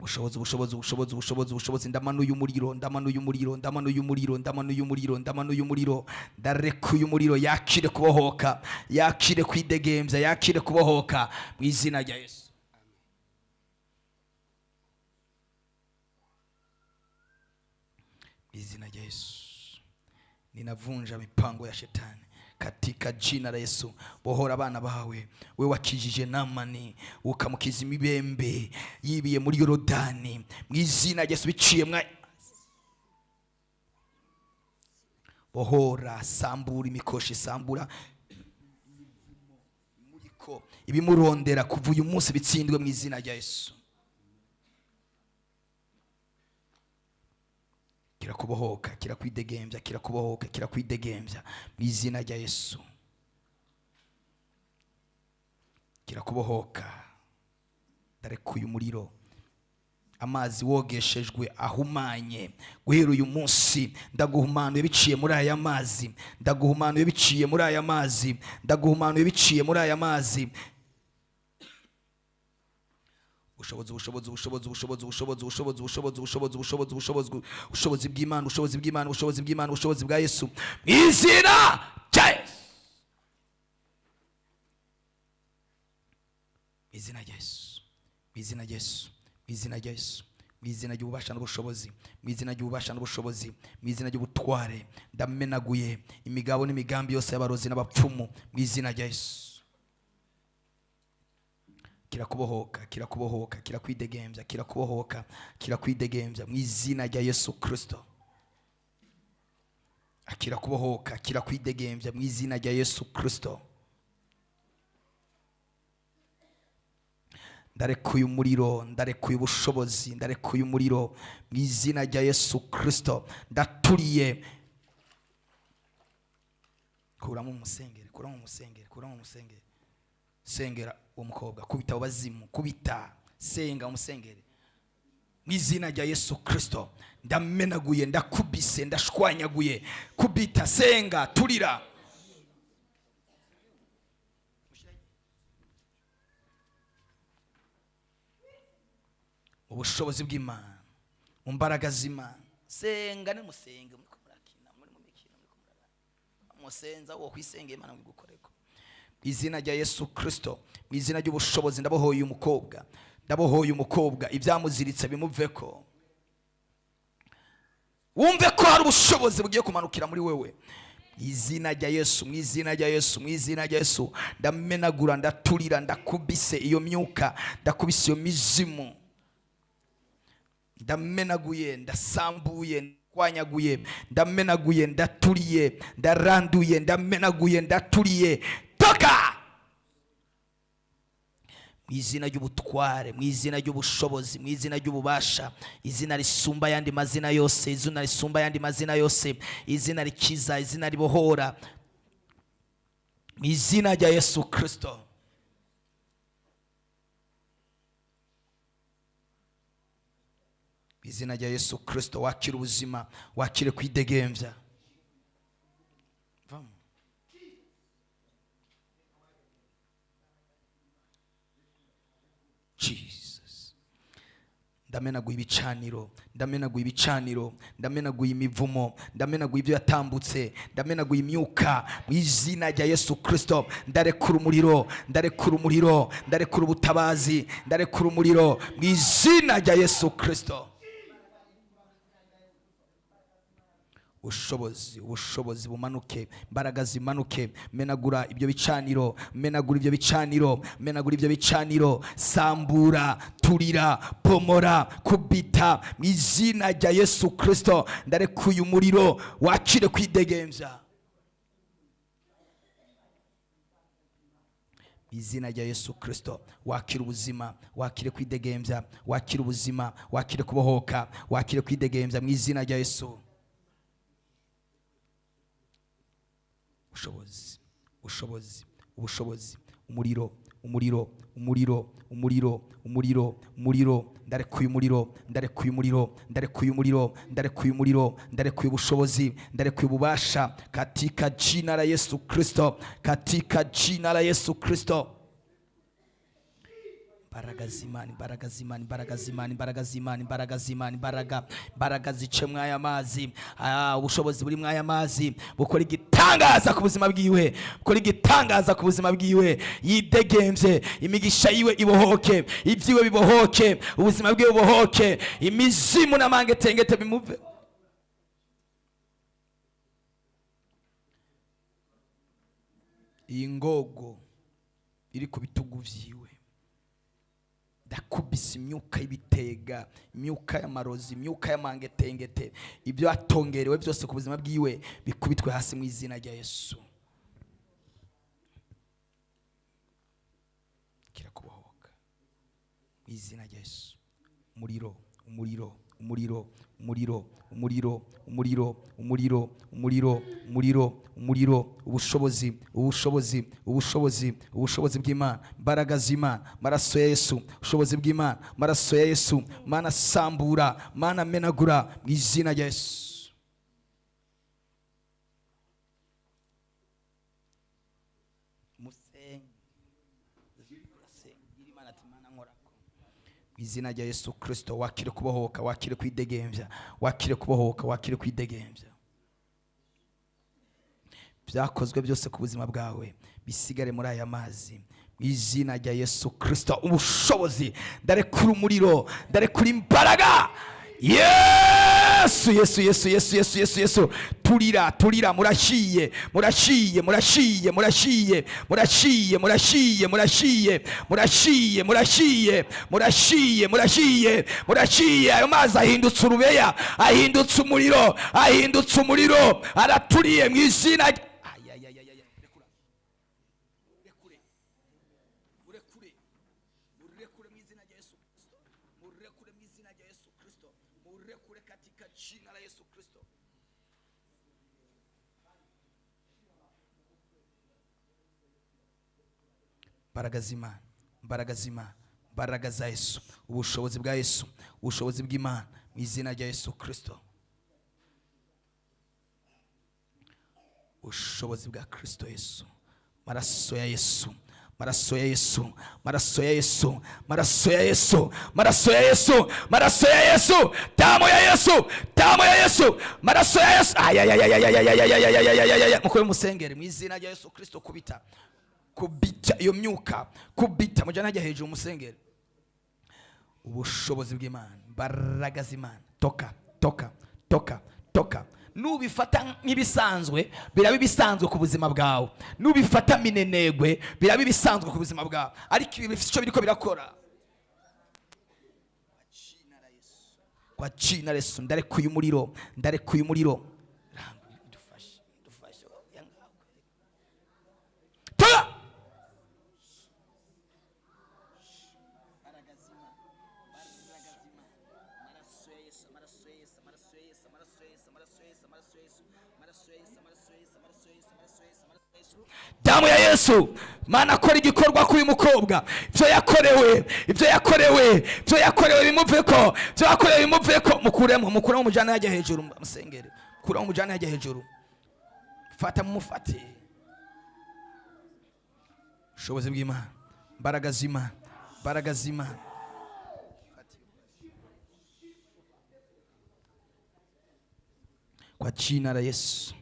Ubushobozi, ubushobozi, ubushobozi, ubushobozi, ubushobozi. Ndamanuye umuriro, ndamanuye umuriro, ndamanuye umuriro, ndamanuye umuriro, ndamanuye umuriro, ndarekuye umuriro. Yakire kubohoka, yakire kwidegembya, yakire kubohoka mu izina rya Yesu. Mu izina rya Yesu ninavunja mipango ya shetani katika jina la Yesu. Bohora abana bawe, we wakijije Namani ukamukiza imibembe yibiye muri Yorodani, mu izina rya Yesu biciye mwa bohora, sambura imikoshi, sambura muriko ibimurondera kuva uyu munsi bitsindwe mu izina rya Yesu. Kirakubohoka, kirakwidegembya, kirakubohoka, kirakwidegembya mu izina rya Yesu. Kirakubohoka. Ndarekuye umuriro, amazi wogeshejwe ahumanye guhera uyu munsi ndaguhumanuye biciye muri aya mazi, ndaguhumanuye biciye muri aya mazi, ndaguhumanuye biciye muri aya mazi. Ubushobozi, ubushobozi, ubushobozi, ubushobozi, ubushobozi, ubushobozi, ubushobozi, ubushobozi, ubushobozi, ubushobozi, ubushobozi bw'Imana, ubushobozi bw'Imana, ubushobozi bw'Imana, ubushobozi bwa Yesu mu izina rya Yesu, mu izina rya Yesu, mu izina rya Yesu, mu izina rya Yesu, mu izina ry'ububasha n'ubushobozi, mu izina ry'ububasha n'ubushobozi, mu izina ry'ubutware. Ndamenaguye imigabo n'imigambi yose y'abarozi n'abapfumu mu izina rya Yesu. Kirakubohoka, kirakubohoka, kirakwidegembya, kirakubohoka, kirakwidegembya mu izina rya Yesu Kristo. Kirakubohoka, kirakwidegembya mu izina rya Yesu Kristo. Ndarekuye umuriro, ndarekuye ubushobozi, ndarekuye umuriro mu izina rya Yesu Kristo. Ndaturiye. Kuramo umusengere, kuramo umusengere, kuramo umusengere. Sengera uwo mukobwa, kubita abo bazimu, kubita, senga umusengere mu izina rya Yesu Kristo. Ndamenaguye, ndakubise, ndashwanyaguye. Kubita, senga, turira. Ubushobozi bw'Imana, mu mbaraga z'Imana. Senga nimusenge, muriko murakina, muri mu mikino, muriko murarana. Musenza wo kwisengera Imana ngo igukoreko. Mu izina rya Yesu Kristo, mu izina ry'ubushobozi, ndabohoye umukobwa, ndabohoye umukobwa, ibyamuziritse bimuveko. Wumve ko hari ubushobozi bugiye kumanukira muri wewe. Mu izina rya Yesu, mu izina rya Yesu, mu izina rya Yesu, ndamenagura, ndaturira, ndakubise iyo myuka, ndakubise iyo mizimu. Ndamenaguye, ndasambuye, ndwanyaguye, ndamenaguye, ndaturiye, ndaranduye, ndamenaguye, ndaturiye. Toka! Mu izina ry'ubutware, mu izina ry'ubushobozi, mu izina ry'ububasha, izina risumba ayandi mazina yose, izina risumba ayandi mazina yose, izina rikiza, izina ribohora, mu izina rya Yesu Kristo. Mu izina rya Yesu Kristo, wakire ubuzima, wakire kwidegembya. Vamo. Jesus. Ndamenaguye ibicaniro, ndamenaguye ibicaniro, ndamenaguye imivumo, ndamenaguye ibyo yatambutse, ndamenaguye imyuka mu izina rya Yesu Kristo. Ndarekura umuriro, ndarekura umuriro, ndarekura ubutabazi, ndarekura umuriro mu izina rya Yesu Kristo. Ubushobozi, ubushobozi bumanuke, imbaraga zimanuke. Menagura ibyo bicaniro, menagura ibyo bicaniro, menagura ibyo bicaniro. Sambura, turira, pomora, kubita mu izina rya Yesu Kristo. Ndarekuye umuriro, wakire kwidegembya mu izina rya Yesu Kristo. Wakire ubuzima, wakire kwidegembya, wakire ubuzima, wakire kubohoka, wakire kwidegembya mu izina rya Yesu. Ubushobozi, ubushobozi, ubushobozi, umuriro, umuriro, umuriro, umuriro, umuriro, umuriro. Ndarekuye umuriro, ndarekuye umuriro, ndarekuye umuriro, ndarekuye umuriro, ndarekuye ubushobozi, ndarekuye ububasha katika jina la Yesu Kristo, katika jina la Yesu Kristo. Imbaraga z'Imana, imbaraga z'Imana, imbaraga z'Imana, imbaraga z'Imana, imbaraga z'Imana, imbaraga, imbaraga zice mw'aya mazi. Ubushobozi buri mw'aya mazi bukora igitangaza ku buzima bwiwe, bukora igitangaza ku buzima bwiwe. Yidegemvye, imigisha yiwe ibohoke, ibyiwe bibohoke, ubuzima bwiwe bubohoke, imizimu n'amangetengete bimuve. Iyi ngogo iri ku bitugu vyiwe, ndakubise imyuka y'ibitega, imyuka y'amarozi, imyuka y'amangetengete, ibyo yatongerewe byose ku buzima bwiwe bikubitwe hasi mu izina rya Yesu. Kirakubohoka mu izina rya Yesu. Umuriro, umuriro, umuriro, umuriro, umuriro, umuriro, umuriro, umuriro, umuriro, umuriro, ubushobozi, ubushobozi, ubushobozi, ubushobozi bw'Imana, imbaraga z'Imana, maraso ya Yesu, ubushobozi bw'Imana, maraso ya Yesu. Mana sambura, Mana menagura mu izina rya Yesu. Musenge, Imana ati Mana nkorako. Mu izina rya Yesu Kristo, wakire kubohoka, wakire kwidegemvya, wakire kubohoka, wakire kwidegemvya. Byakozwe byose ku buzima bwawe bisigare muri aya mazi mu izina rya Yesu Kristo. Ubushobozi, ndarekura umuriro, ndarekura imbaraga. Yesu, Yesu, Yesu, Yesu, Yesu, Yesu, Yesu. Turira, turira, murashiye, murashiye, murashiye, murashiye, murashiye, murashiye, murashiye, murashiye, murashiye, murashiye, murashiye, murashiye. Ayo mazi ahindutse urubeya, ahindutse umuriro, ahindutse umuriro, araturiye mu izina. Ay, ay, ay, ay, ay. Rekura, rekure, urekure, murekure mu izina rya Yesu Kristo, murekure mu izina rya Yesu Kristo, murekure katika jina la Yesu Kristo. Imbaraga z'Imana, imbaraga z'Imana, imbaraga za Yesu, ubushobozi bwa Yesu, ubushobozi bw'Imana mu izina rya Yesu Kristo. Ubushobozi bwa Kristo Yesu, maraso ya Yesu, maraso ya Yesu, maraso ya Yesu, maraso ya Yesu, maraso ya Yesu, maraso ya Yesu, damu ya Yesu, damu ya Yesu, maraso ya Yesu. Ay, ay, ay, ay, ay, ay, ay, ay, ay, ay, ay, ay, ay. Mukore musengere mu izina rya Yesu Kristo. Kubita, kubita iyo myuka, kubita mujana hajya hejuru musengere. Ubushobozi bw'Imana, imbaraga z'Imana, toka, toka, toka, toka. Nubifata nk'ibisanzwe biraba ibisanzwe ku buzima bwawe, nubifata minenegwe biraba ibisanzwe ku buzima bwawe, ariko ibi bifite icyo biriko birakora. Kwa jina la Yesu, ndarekuye umuriro, ndarekuye umuriro. Dufashe, dufashe. Toka! Damu ya Yesu. Mana akora igikorwa kuri mukobwa, ibyo yakorewe, ibyo yakorewe, ibyo yakorewe bimuveko, ibyo yakorewe bimuveko. Mukuremo, mukuremo, mujana yajya hejuru musengere, mukuremo, mujana yajya hejuru. Fata, mumufate. Ubushobozi bw'Imana, imbaraga z'Imana, imbaraga z'Imana. Kwa jina la Yesu.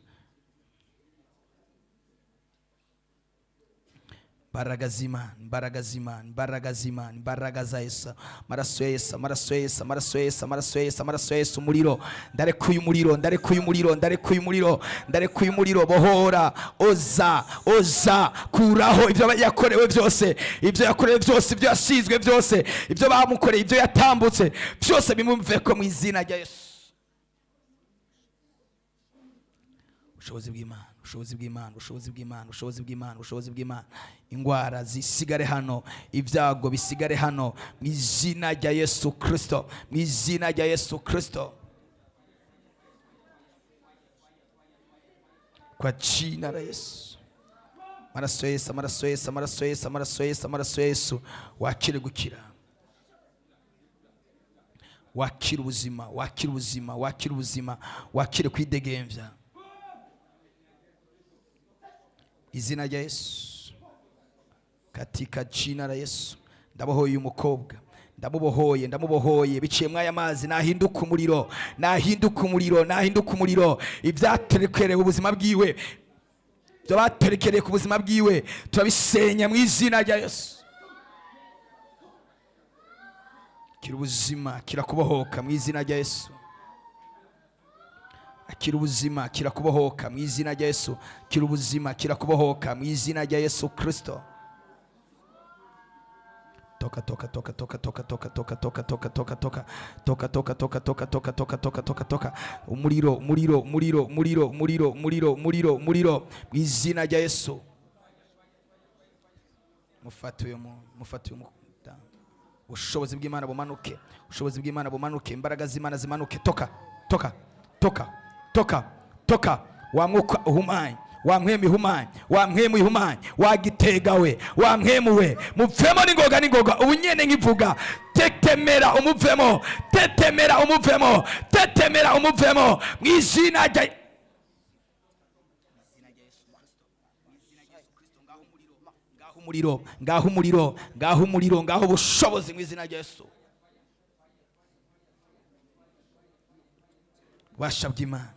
Imbaraga z'Imana, imbaraga z'Imana, imbaraga z'Imana, imbaraga za Yesu, maraso ya Yesu, amaraso ya Yesu, amaraso ya Yesu, amaraso ya Yesu, amaraso ya Yesu. Umuriro, ndarekuye umuriro, ndarekuye umuriro, ndarekuye umuriro, ndarekuye umuriro. Bohora, oza, oza, kuraho ibyo yakorewe byose, ibyo yakorewe byose, ibyo yasizwe byose, ibyo bamukoreye, ibyo yatambutse byose bimumveko mu izina rya Yesu. Ubushobozi bw'Imana, ubushobozi bw'Imana, ubushobozi bw'Imana, ubushobozi bw'Imana, ubushobozi bw'Imana. Ingwara zisigare hano, ibyago bisigare hano mu izina rya Yesu Kristo, mu izina rya Yesu Kristo. Kwa jina la Yesu. Maraso ya Yesu, amaraso ya Yesu, amaraso ya Yesu, amaraso ya Yesu, amaraso ya Yesu. Wakire gukira, wakire ubuzima, wakire ubuzima, wakire ubuzima, wakire kwidegemvya. Izina rya Yesu, katika jina la Yesu. Ndabohoye uyu mukobwa, ndamubohoye, ndamubohoye biciye mwaya mazi. Nahinduka umuriro, nahinduka umuriro, nahinduka umuriro. Ibyaterekerewe ubuzima bwiwe, ibyo baterekereye ku buzima bwiwe, turabisenya mu izina rya Yesu. Kira ubuzima, kirakubohoka mu izina rya Yesu. Akira ubuzima, kirakubohoka mu izina rya Yesu. Kira ubuzima, kirakubohoka mu izina rya Yesu Kristo. Toka, toka, toka, toka, toka, toka, toka, toka, toka, toka, toka, toka, toka, toka, toka, toka, toka, toka, toka, toka. Umuriro, umuriro, umuriro, umuriro, umuriro, umuriro, umuriro, umuriro mu izina rya Yesu. Mufate uyu muntu, mufate uyu mudamu. Ubushobozi bw'Imana bumanuke, ubushobozi bw'Imana bumanuke, imbaraga z'Imana zimanuke. Toka, toka, toka, toka, toka. Wa mwuka uhumanye, wa mpwemu ihumanye, wa mpwemu ihumanye, wa gitega we, wa mpwemu we, muvemo n'ingoga n'ingoga. Ubu nyene nkivuga, tetemera umuvemo, tetemera umuvemo, tetemera umuvemo mu izina rya ngaho umuriro, ngaho umuriro, ngaho umuriro, ngaho ubushobozi mu izina rya Yesu. Ububasha bw'Imana,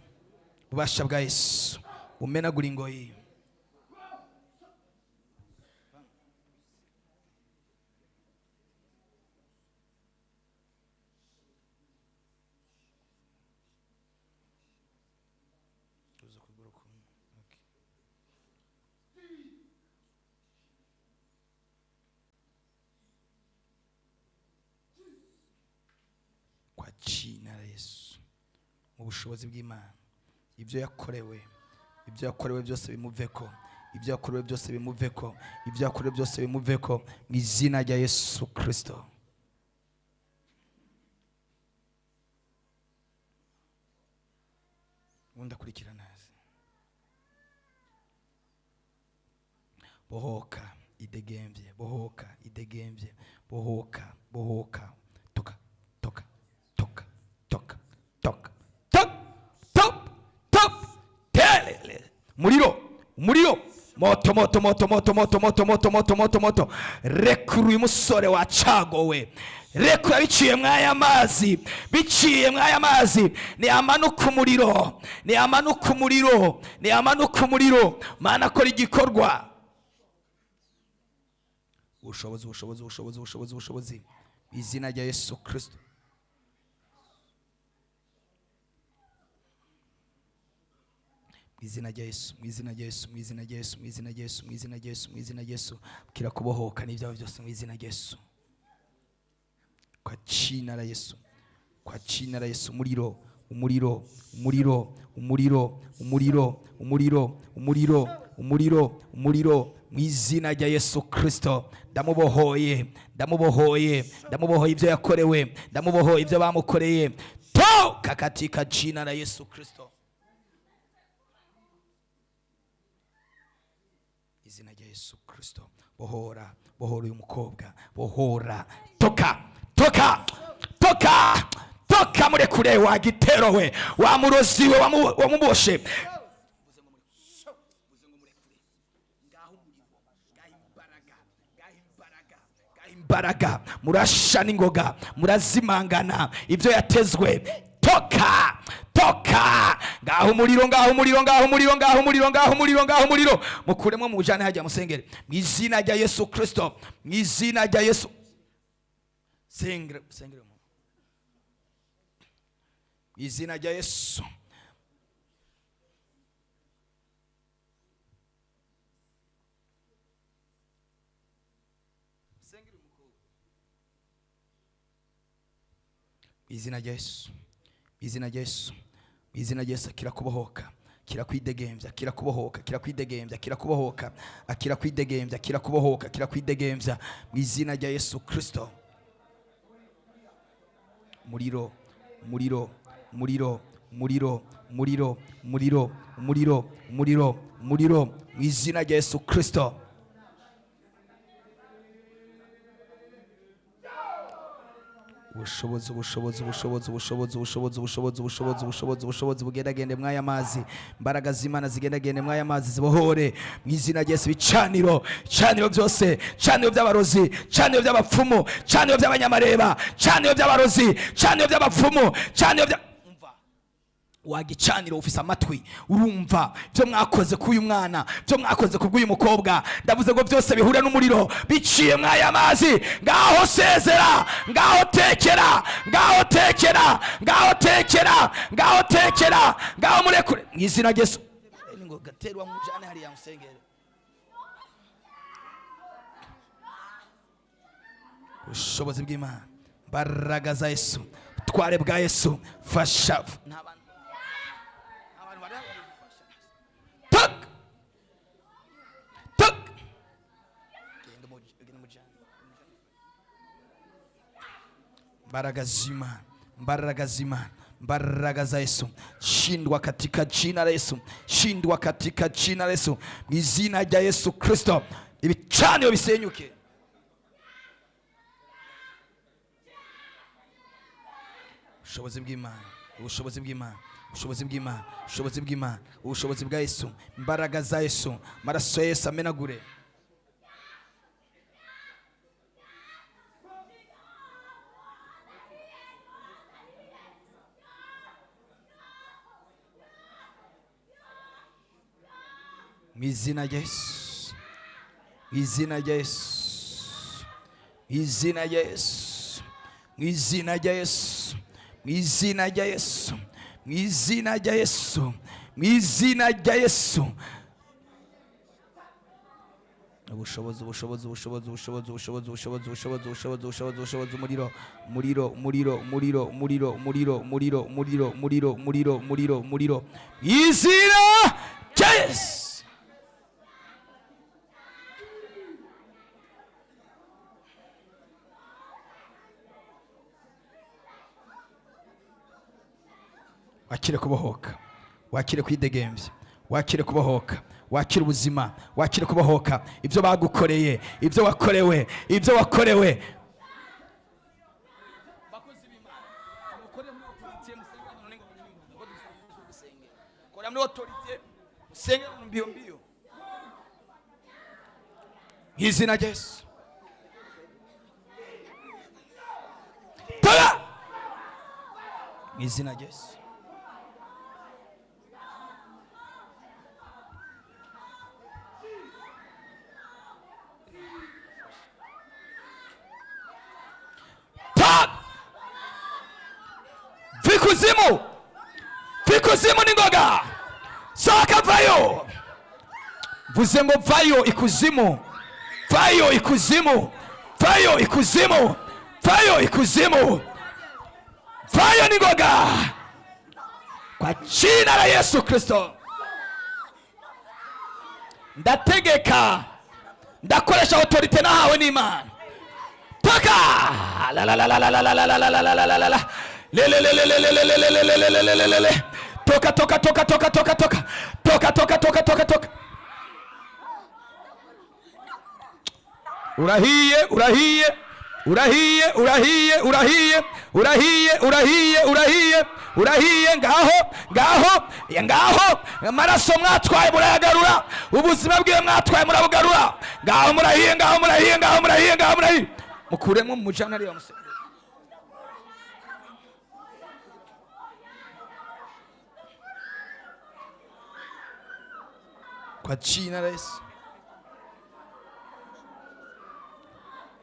ububasha bwa Yesu bumenagura ingoyi. Kwa jina la Yesu, mu bushobozi bw'Imana, ibyo yakorewe, ibyo yakorewe byose bimuveko, ibyo yakorewe byose bimuveko, ibyo yakorewe byose bimuveko mu izina rya Yesu Kristo. Ubundi akurikira neza. Bohoka idegembye, bohoka idegembye, bohoka, bohoka. Toka, toka, toka, toka, toka, toka, top, top, telele. Muriro, umuriro, moto, moto, moto, moto, moto, moto, moto, moto, moto, moto. Rekura uyu musore wacagowe, rekura biciye mwaya mazi, biciye mwaya mazi. Ni amanuka umuriro, ni amanuka umuriro, ni amanuka umuriro. Mana akora igikorwa. Ubushobozi, ubushobozi, ubushobozi, ubushobozi, ubushobozi mu izina rya Yesu Kristo. Mu izina rya Yesu, mu izina rya Yesu, mu izina rya Yesu, mu izina rya Yesu, mu izina rya Yesu, mu izina rya Yesu. Kirakubohoka n'ibyawe byose mu izina rya Yesu. Kwa jina la Yesu, kwa jina la Yesu. Umuriro, umuriro, umuriro, umuriro, umuriro, umuriro, umuriro, umuriro, umuriro mu izina rya Yesu Kristo. Ndamubohoye, ndamubohoye, ndamubohoye ibyo yakorewe, ndamubohoye ibyo bamukoreye. Toka katika jina la Yesu Kristo. Izina rya Yesu Kristo. Bohora, bohora uyu mukobwa, bohora. Toka, toka, toka, toka, murekure wa gitero we, wa murozi we, wamuboshe. Imbaraga murasha n'ingoga, murazimangana ibyo yatezwe. Toka, toka, ngaho umuriro, ngaho umuriro, ngaho umuriro, ngaho umuriro, ngaho umuriro, ngaho umuriro. Mukuremo mujane hajya musengere mu izina rya Yesu Kristo, mu izina rya Yesu. Sengere, sengere mu izina rya Yesu. Izina rya Yesu, izina rya Yesu, izina rya Yesu. Kirakubohoka, kirakwidegembya, kirakubohoka, kirakwidegembya, kirakubohoka, akirakwidegembya, kirakubohoka, kirakwidegembya mu izina rya Yesu Kristo. Muriro, muriro, muriro, muriro, muriro, muriro, muriro, muriro, muriro mu izina rya Yesu Kristo. Ubushobozi, ubushobozi, ubushobozi, ubushobozi, ubushobozi, ubushobozi, ubushobozi, ubushobozi, ubushobozi bugendagende mw'aya mazi. Imbaraga z'Imana zigendagende mw'aya mazi, zibohore mu izina rya Yesu. Ibicaniro, ibicaniro byose, ibicaniro by'abarozi, ibicaniro by'abapfumu, ibicaniro by'abanyamareba, ibicaniro by'abarozi, ibicaniro by'abapfumu, ibicaniro bya wagicaniro. Ufise amatwi, urumva byo mwakoze k'uyu mwana, byo mwakoze kubw'uyu mukobwa. Ndavuze ngo byose bihure n'umuriro biciye mw'aya mazi. Ngaho sezera, ngaho tekera, ngaho tekera, ngaho tekera, ngaho tekera, ngaho murekure mu izina rya Yesu. Ngo gaterwa mujane hariya musengere. Ubushobozi bw'Imana, mbaraga za Yesu, ubutware bwa Yesu, fasha. Nta bantu Tak! Tak! Mbaraga z'Imana, mbaraga z'Imana, mbaraga za Yesu, shindwa katika jina la Yesu, shindwa katika jina la Yesu. Mu izina rya Yesu Kristo, ibicaniro bisenyuke. Ubushobozi bw'Imana, ubushobozi bw'Imana, ubushobozi bw'Imana, ubushobozi bw'Imana, ubushobozi bwa Yesu, imbaraga za Yesu, amaraso ya Yesu amenagure. Mu izina rya Yesu, mu izina rya Yesu, mu izina rya Yesu, mu izina rya Yesu, mu izina rya Yesu, mu izina rya Yesu, mu izina rya Yesu. Ubushobozi, ubushobozi, ubushobozi, ubushobozi, ubushobozi, ubushobozi, ubushobozi, ubushobozi, ubushobozi, ubushobozi, umuriro, umuriro, umuriro, umuriro, umuriro, umuriro, umuriro, umuriro, umuriro, umuriro, umuriro, umuriro, izina rya Yesu. Wakire kubohoka, wakire kwidegembya, wakire kubohoka, wakire ubuzima, wakire kubohoka ibyo bagukoreye, ibyo wakorewe, ibyo wakorewe. Bakozi b'Imana, mukore muri autorité, musenge abantu ningo ningo gusenge. Kora muri autorité, musenge abantu mbio mbio. Izina rya Yesu. Toya! Izina rya Yesu. Ta! Vikuzimu! Vikuzimu n'ingoga! Sohoka, vayo! Mvuze ngo vayo ikuzimu! Vayo ikuzimu! Vayo ikuzimu! Vayo ikuzimu! Vayo n'ingoga! Kwa jina la Yesu Kristo. Ndategeka, ndakoresha autorité nahawe n'Imana. Toka! La la la la la la la la la la la la la la la. Le le le le le le le le le le le le le le le le. Toka, toka, toka, toka, toka, toka. Toka, toka, toka, toka, toka. Urahiye, urahiye, urahiye, urahiye, urahiye, urahiye, urahiye, urahiye, urahiye. Ngaho, ngaho, ngaho. Amaraso mwatwaye murayagarura, ubuzima bwiwe mwatwaye murabugarura. Ngaho murahiye, ngaho murahiye, ngaho murahiye, ngaho murahiye. Mukuremo mujana ariya musengero. Kwa jina la Yesu.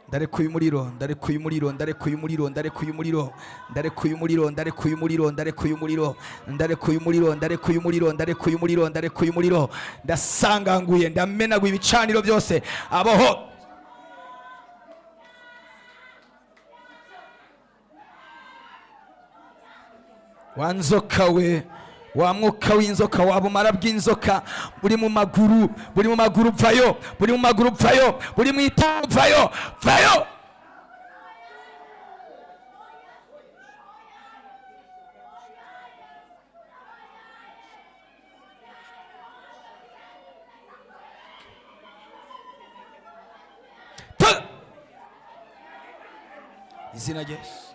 Ndarekuye umuriro, ndarekuye umuriro, ndarekuye umuriro, ndarekuye umuriro, ndarekuye umuriro, ndarekuye umuriro, ndarekuye umuriro, ndarekuye umuriro, ndarekuye umuriro, ndarekuye umuriro, ndarekuye umuriro. Ndasanganguye, ndamenaguye ibicaniro byose aboho. Wa nzoka we, wa mwuka w'inzoka, wa bumara bw'inzoka, buri mu maguru, buri mu maguru, vayo, buri mu maguru, vayo, buri mu itako, vayo, vayo. Ta! Izina rya Yesu.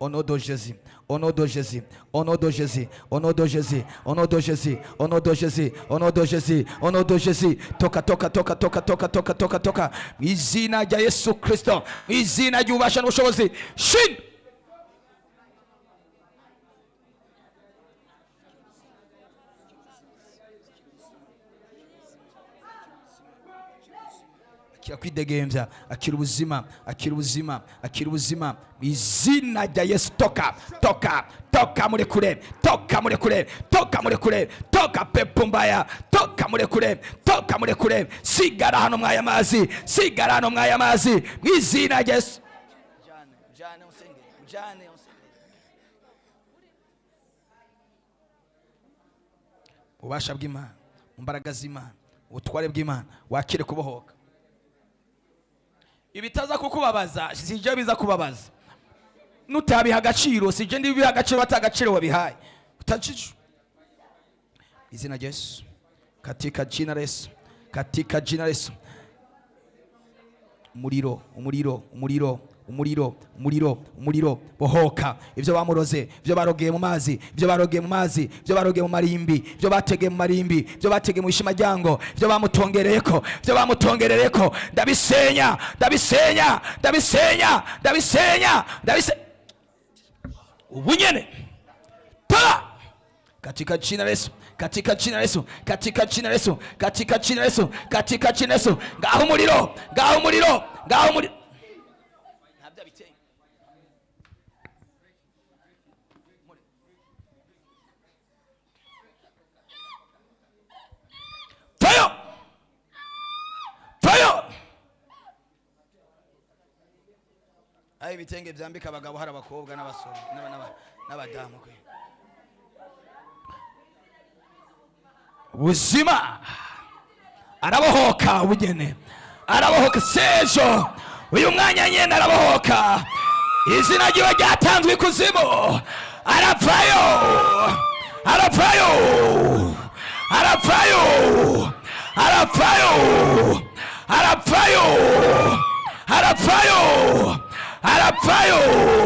Au nom de Jésus, au nom de Jésus, au nom de Jésus, au nom de Jésus, au nom de Jésus, au nom de Jésus, au nom de Jésus, au nom de Jésus. Toka, toka, toka, toka, toka, toka, toka, toka. Mu izina rya Yesu Kristo, mu izina ry'ububasha n'ubushobozi. Shinda! Akira kwidegembya, akira ubuzima, akira ubuzima, akira ubuzima mu izina rya Yesu. Toka, toka, toka murekure, toka murekure, toka murekure, toka pepo mbaya, toka murekure, toka murekure. Sigara hano mwaya mazi, sigara hano mwaya mazi mu izina rya Yesu. Jane, usenge, jane, usenge. Ububasha bw'Imana, mu mbaraga z'Imana, ubutware bw'Imana, wakire kubohoka. Ibitaza kukubabaza sijye biza kubabaza, nutabiha agaciro sijye ndibiha agaciro, batagaciro wabihaye utajiju. Izina rya Yesu, katika jina la Yesu, katika jina la Yesu. Umuriro, umuriro, umuriro, umuriro, umuriro, umuriro, bohoka. Ibyo bamuroze, ibyo barogeye mu mazi, ibyo barogeye mu mazi, ibyo barogeye mu marimbi, ibyo bategeye mu marimbi, ibyo bategeye mu ishimajyango, ibyo bamutongereyeko, ibyo bamutongerereko, ndabisenya, ndabisenya, ndabisenya, ndabisenya, ndabisenya ubu nyene. Toa katika jina la Yesu, katika jina la Yesu, katika jina la Yesu, katika jina la Yesu, katika jina la Yesu. Ngaho umuriro, ngaho umuriro, ngaho umuriro. Fire! Fire! Ayi ibitenge byambika abagabo, hari abakobwa n'abasore n'abadamu kwe. Ubuzima arabohoka ubugene, arabohoka sejo uyu mwanya nyene arabohoka. Izina ryiwe ryatanzwe ikuzimu, aravayo, aravayo, aravayo, aravayo, aravayo, aravayo, aravayo.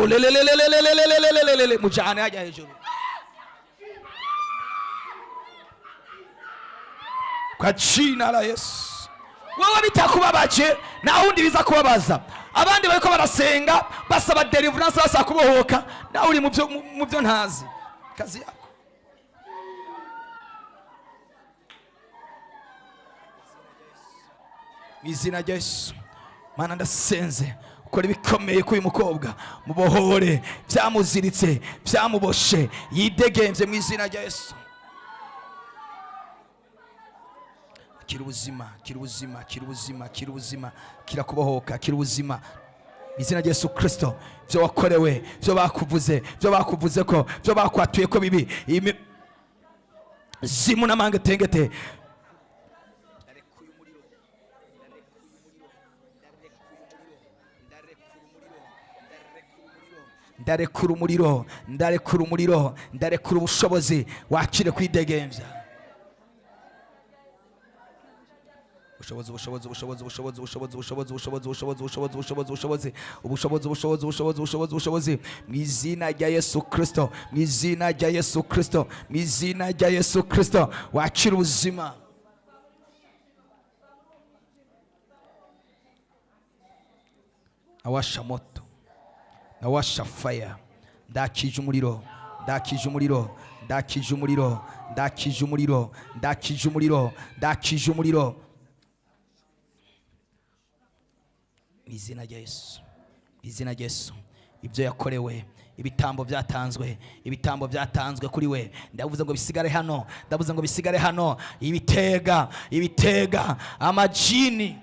Lelelelelelelelelelelele, mujane hajya hejuru kwa jina la Yesu. Wewe bitakubabaje na wundi biza kubabaza. Abandi bariko barasenga basaba deliverance, basaba kubohoka, na uri mubyo ntazi kazi yako. Izina rya Yesu, Mana ndasenze ukora ibikomeye k'uyu mukobwa, mubohore byamuziritse, byamuboshe, yidegemvye mu izina rya Yesu. Kira ubuzima, kira ubuzima, kira ubuzima, kira ubuzima, kira kubohoka, kira ubuzima izina rya Yesu Kristo. Byo wakorewe, byo bakuvuze, byo bakuvuze ko, byo bakwatuye ko bibi, zimu n'amanga tengete. Ndarekura umuriro, ndarekura umuriro, ndarekura ubushobozi, wakire kwidegemvya. Ubushobozi, ubushobozi, ubushobozi, ubushobozi, ubushobozi, ubushobozi, ubushobozi, ubushobozi, ubushobozi, ubushobozi, ubushobozi, ubushobozi, ubushobozi, ubushobozi, ubushobozi, ubushobozi mu izina rya Yesu Kristo, mu izina rya Yesu Kristo, mu izina rya Yesu Kristo, wakira ubuzima. Awasha moto, nawasha fire, ndakije umuriro, ndakije umuriro, ndakije umuriro, ndakije umuriro, ndakije umuriro, ndakije umuriro mu izina rya Yesu, mu izina rya Yesu. Ibyo yakorewe, ibitambo byatanzwe, ibitambo byatanzwe kuri we, ndavuze ngo bisigare hano, ndavuze ngo bisigare hano. Ibitega, ibitega, amajini,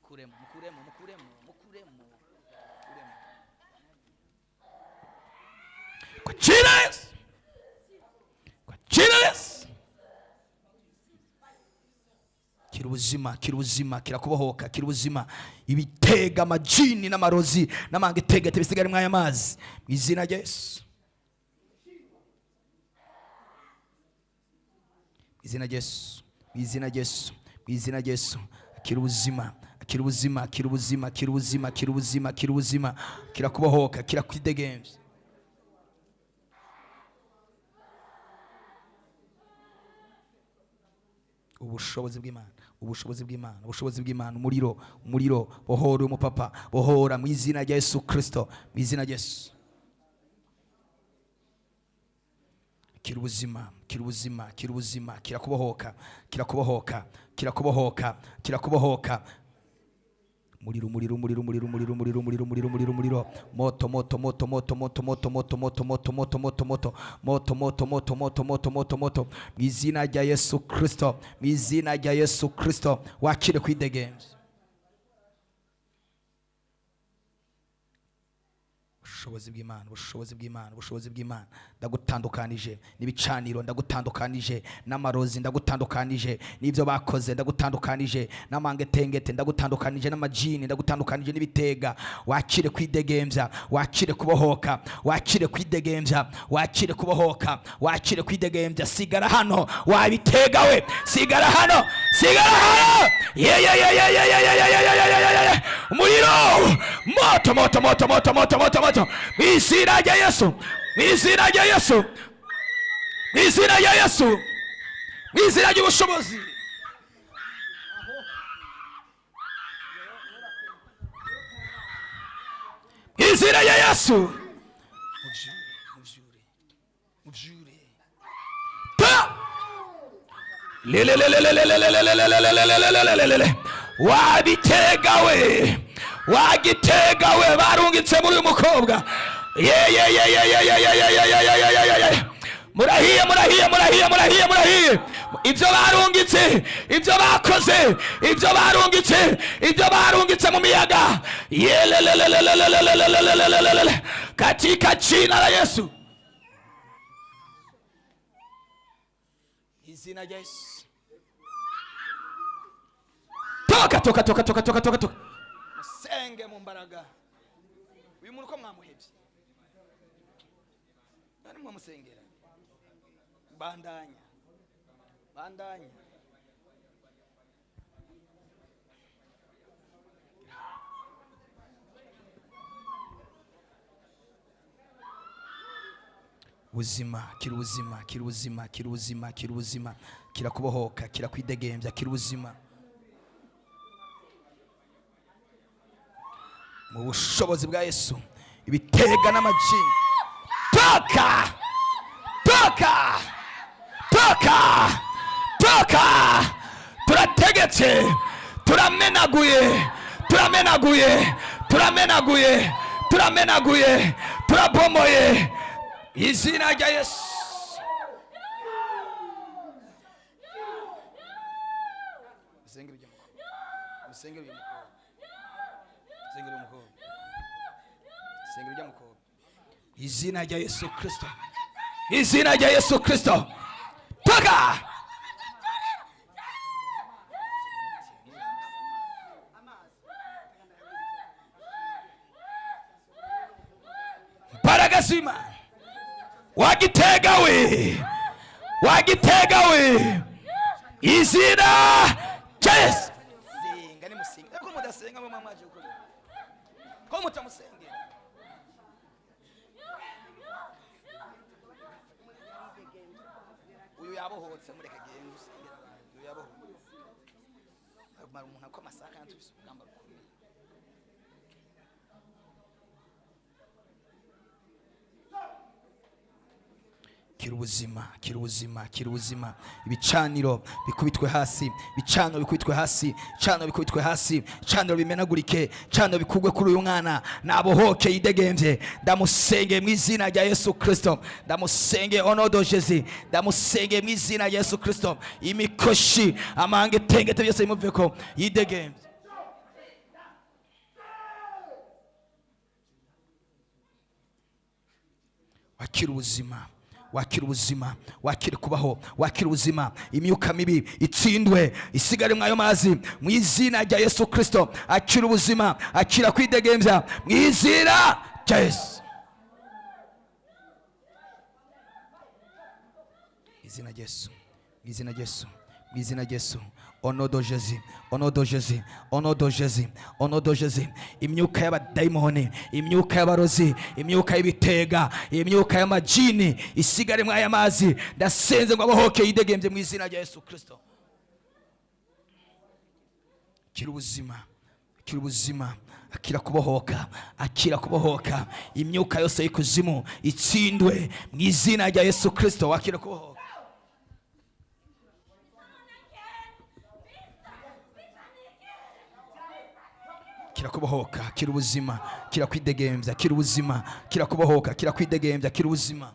mukuremo, mukuremo, mukuremo, mukuremo. Kwa jina la Yesu, kwa jina la Yesu. Kira ubuzima, kira ubuzima, kira kubohoka, kira ubuzima. Ibitega, amajini n'amarozi n'amanga itegete bisigare mwaya mazi mu izina rya Yesu, mu izina rya Yesu, mu izina rya Yesu, mu izina rya Yesu. Akira ubuzima, Kira ubuzima, kira ubuzima, kira ubuzima, kira ubuzima, kira ubuzima, kira kubohoka, kira kwidegemvya. Ubushobozi bw'Imana, ubushobozi bw'Imana, ubushobozi bw'Imana, umuriro, umuriro, bohora uyu mupapa, bohora mu izina rya Yesu Kristo, mu izina rya Yesu. Kira ubuzima, kira ubuzima, kira ubuzima, kira kubohoka, kira kubohoka, kira kubohoka, kira kubohoka. Umuriro, umuriro, umuriro, umuriro, umuriro, umuriro, umuriro, umuriro, umuriro, umuriro, moto, moto, moto, moto, moto, moto, moto, moto, moto, moto, moto, moto, moto, moto, moto, moto, moto, moto, moto, mu izina rya Yesu Kristo, mu izina rya Yesu Kristo, wakire kwidegemvya. Ubushobozi bw'Imana, ubushobozi bw'Imana, ubushobozi bw'Imana, ndagutandukanije n'ibicaniro, ndagutandukanije n'amarozi, ndagutandukanije n'ibyo bakoze, ndagutandukanije n'amangetengete, ndagutandukanije n'amajini, ndagutandukanije n'ibitega. Wakire kwidegemvya, wakire kubohoka, wakire kwidegemvya, wakire kubohoka, wakire kwidegemvya. Sigara hano wabitega we, sigara hano, sigara hano. Ye ye ye ye ye ye ye ye ye ye ye ye ye. Umuriro, moto, moto, moto, moto, moto, moto, moto, mu izina rya Yesu, mu izina rya Yesu, mu izina rya Yesu, mu izina ry'ubushobozi. Mu izina rya Yesu. Muvyure, muvyure, muvyure. Ta! Lelelelelelelelelelelelelelelelelelelele. Wabitega we, wagitega we, barungitse muri uyu mukobwa. Ye ye ye ye ye ye ye ye ye ye ye ye ye ye. Murahiye, murahiye, murahiye, murahiye, murahiye. Ibyo barungitse, ibyo bakoze, ibyo barungitse, ibyo barungitse mu miyaga. Yelelelelelelelelelelelelelele. Katika jina la Yesu. Izina rya Yesu. Toka, toka, toka, toka, toka, toka, toka. Musenge mu mbaraga. Uyu muntu ko mwamuhebye, nani mwamusengera? Bandanya, bandanya. Ubuzima, kira ubuzima, kira ubuzima, kira ubuzima, kira ubuzima, kira kubohoka, kira kwidegemvya, kira ubuzima. Mu bushobozi bwa Yesu, ibitega n'amajini, toka, toka, toka, toka. Turategetse, turamenaguye, turamenaguye, turamenaguye, turamenaguye, turabomoye. Izina rya Yesu. Musengere ujya mukobwa, musengere ujya mukobwa, musengere umukobwa, musengere ujya mukobwa. Izina rya Yesu Kristo, izina rya Yesu Kristo. Toka! Mbaraga z'Imana. Wagitega we, wagitega we, izina rya Yesu. Senga nimusenga, ko mudasenga mwe mwaje gukora, ko mutamusengera. Uyu yabohotse, mureke agende usengera abandi. Uyu yabohotse, agumara umuntu akoma amasaha kandi tufise urugamba rukomeye. Kira ubuzima, kira ubuzima, kira ubuzima. Ibicaniro bikubitwe hasi, ibicaniro bikubitwe hasi, ibicaniro bikubitwe hasi, ibicaniro bimenagurike, ibicaniro bikugwe kuri uyu mwana, nabohoke yidegemvye. Ndamusenge mu izina rya Yesu Kristo, ndamusenge au nom de Jésus, ndamusenge mu izina rya Yesu Kristo. Imikoshi, amangetengete byose bimuveko, yidegemvye. Wakira ubuzima, wakira ubuzima, wakira kubaho, wakira ubuzima. Imyuka mibi itsindwe, isigare mwayo mazi mu izina rya Yesu Kristo. Akira ubuzima, akira kwidegemvya mu izina rya Yesu. Izina rya Yesu, mu izina rya Yesu, Mu izina rya Yesu. Au nom de Jésus, au nom de Jésus, au nom de Jésus, au nom de Jésus. Imyuka y'abadayimoni, imyuka y'abarozi, imyuka y'ibitega, imyuka y'amajini isigare muri aya mazi. Ndasenze ngo abohoke yidegembye mu izina rya Yesu Kristo. Akira ubuzima, akira ubuzima, akira kubohoka, akira kubohoka. Imyuka yose y'ikuzimu itsindwe mu izina rya Yesu Kristo. Akira kubohoka. Akira kubohoka, akira ubuzima, akira kwidegembya, akira ubuzima, akira kubohoka, akira kwidegembya, akira ubuzima.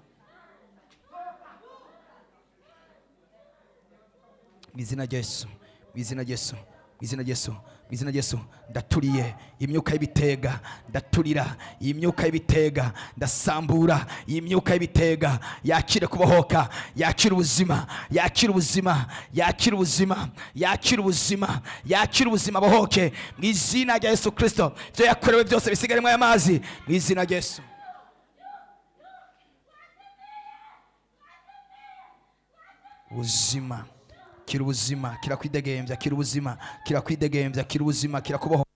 Mu izina rya Yesu, mu izina rya Yesu, mu izina rya Yesu, mu izina rya Yesu. Ndaturiye imyuka y'ibitega, ndaturira iyi myuka y'ibitega, ndasambura iyi myuka y'ibitega. Yakire kubohoka, yakire ubuzima, yakire ubuzima, yakire ubuzima, yakire ubuzima, yakire ubuzima, bohoke mu izina rya Yesu Kristo. Ibyo yakorewe byose bisigare muri aya mazi mu izina rya Yesu. Ubuzima, kira ubuzima, kira kwidegembya, kira ubuzima, kira kwidegembya, kira ubuzima, kira kubohoka.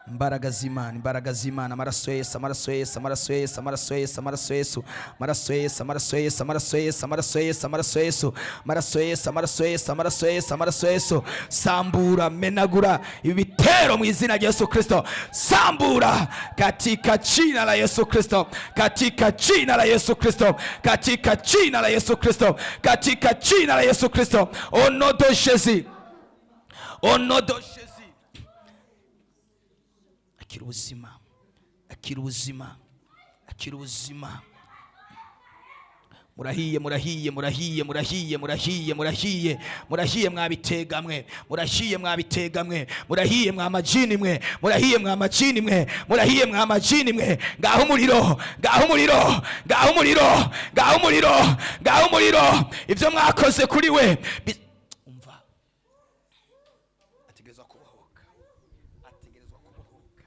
Imbaraga z'Imana, imbaraga z'Imana, amaraso ya Yesu, amaraso ya Yesu, amaraso ya Yesu, amaraso ya Yesu, amaraso ya Yesu, amaraso ya Yesu, amaraso ya Yesu, amaraso ya Yesu, amaraso ya Yesu, amaraso ya Yesu, amaraso ya Yesu, amaraso ya Yesu, amaraso ya Yesu, amaraso ya Yesu. Sambura, menagura ibitero mu izina rya Yesu Kristo. Sambura katika jina la Yesu Kristo, katika jina la Yesu Kristo, katika jina la Yesu Kristo, katika jina la Yesu Kristo. Au nom de Jésus, au nom de Jésus. Akira ubuzima, akira ubuzima, akira ubuzima. Murahiye, murahiye, murahiye, murahiye, murahiye, murahiye, murahiye mwabitega mwe, murahiye mwabitega mwe, murahiye mwa majini mwe, murahiye mwa majini mwe, murahiye mwa majini mwe. Ngaho umuriro, ngaho umuriro, ngaho umuriro, ngaho umuriro, ngaho umuriro. Ibyo mwakoze kuri we umva, ategerezwa kubohoka, ategerezwa kubohoka,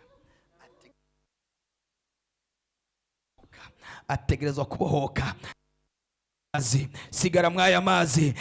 ategerezwa kubohoka. Mazi, sigara mwaya mazi.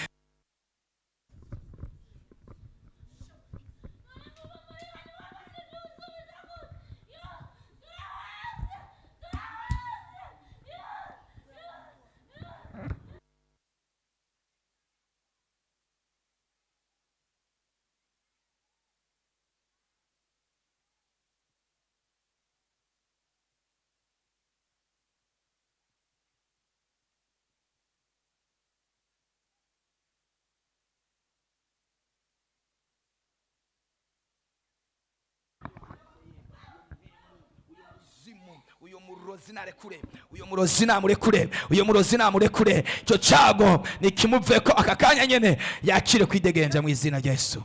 Uyo murozi narekure, uyo murozi namurekure, uyo murozi namurekure. Icyo cyago nikimuveko aka kanya nyene, yakire kwidegenza mu izina rya Yesu.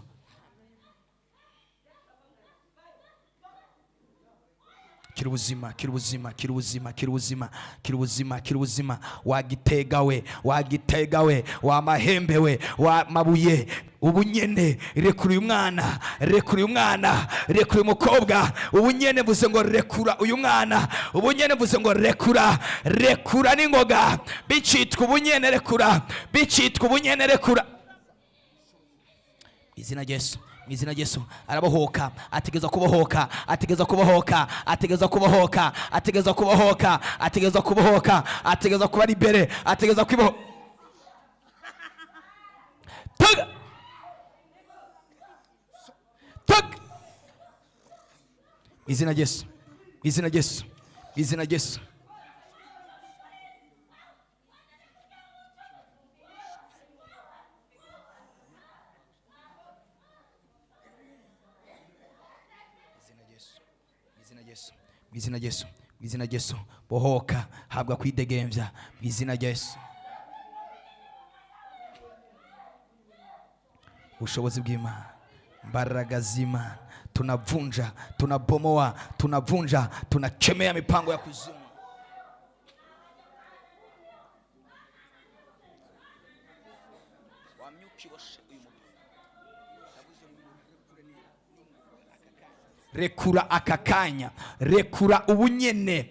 Kira ubuzima, kira ubuzima, kira ubuzima, kira ubuzima, kira ubuzima, kira ubuzima. Wagitega we, wagitega we, wa mahembe we, wa mabuye, ubunyene rekura uyu mwana, rekura uyu mwana, rekura uyu mukobwa. Ubunyene mvuze ngo rekura uyu mwana, ubunyene mvuze ngo rekura, rekura n'ingoga bicitwa ubunyene, rekura bicitwa ubunyene, rekura. Izina rya Yesu, mu izina rya Yesu. Arabohoka, ategeza kubohoka, ategeza kubohoka, ategeza kubohoka, ategeza kubohoka, ategeza kubohoka, ategeza kuba libere, ategeza kwibohoka. Tuga tuga. Izina rya Yesu, izina rya Yesu, izina rya Yesu. Izina rya Yesu, izina rya Yesu. Bohoka, habwa kwidegembya mu izina rya Yesu. Ubushobozi bw'Imana, mbaraga z'Imana, tunavunja, tunabomoa, tunavunja, tunakemea mipango ya kuzimu. Rekura aka kanya, rekura ubunyene.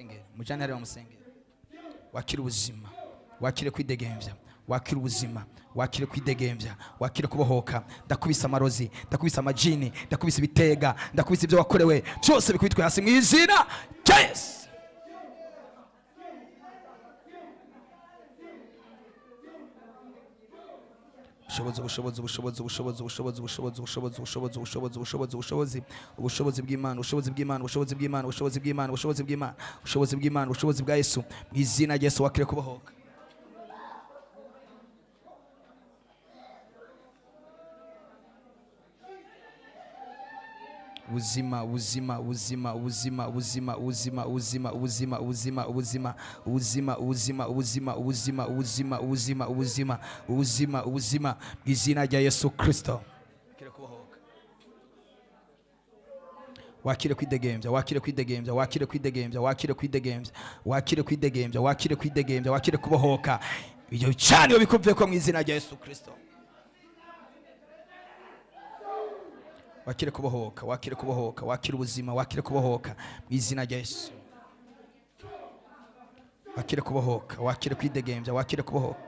Sengere mujane hariya bamusengere. Wakire ubuzima, wakire kwidegembya, wakire ubuzima, wakire kwidegembya, wakire kubohoka. Ndakubise amarozi, ndakubise amajini, ndakubise ibitega, ndakubise ibyo wakorewe byose bikubitwe hasi mu izina rya Yesu. Ubushobozi, ubushobozi, ubushobozi, ubushobozi, ubushobozi, ubushobozi, ubushobozi, ubushobozi, ubushobozi, ubushobozi, ubushobozi, ubushobozi bw'Imana, ubushobozi bw'Imana, ubushobozi bw'Imana, ubushobozi bw'Imana, ubushobozi bw'Imana, ubushobozi bw'Imana, ubushobozi bwa Yesu. Mu izina rya Yesu wakire kubohoka. Ubuzima, ubuzima, ubuzima, ubuzima, ubuzima, ubuzima, ubuzima, ubuzima, ubuzima, ubuzima, ubuzima, ubuzima, ubuzima, ubuzima, ubuzima, ubuzima, ubuzima, ubuzima, ubuzima, mu izina rya Yesu Kristo. Wakire kwidegembya, wakire kwidegembya, wakire kwidegembya, wakire kwidegembya, wakire kwidegembya, wakire kwidegembya, wakire kubohoka. Ibyo bicaniro bikuvuye ko mu izina rya Yesu Kristo. Wakire kubohoka, wakire kubohoka, wakire ubuzima, wakire kubohoka mu izina rya Yesu. Wakire kubohoka, wakire kwidegembya, wakire kubohoka.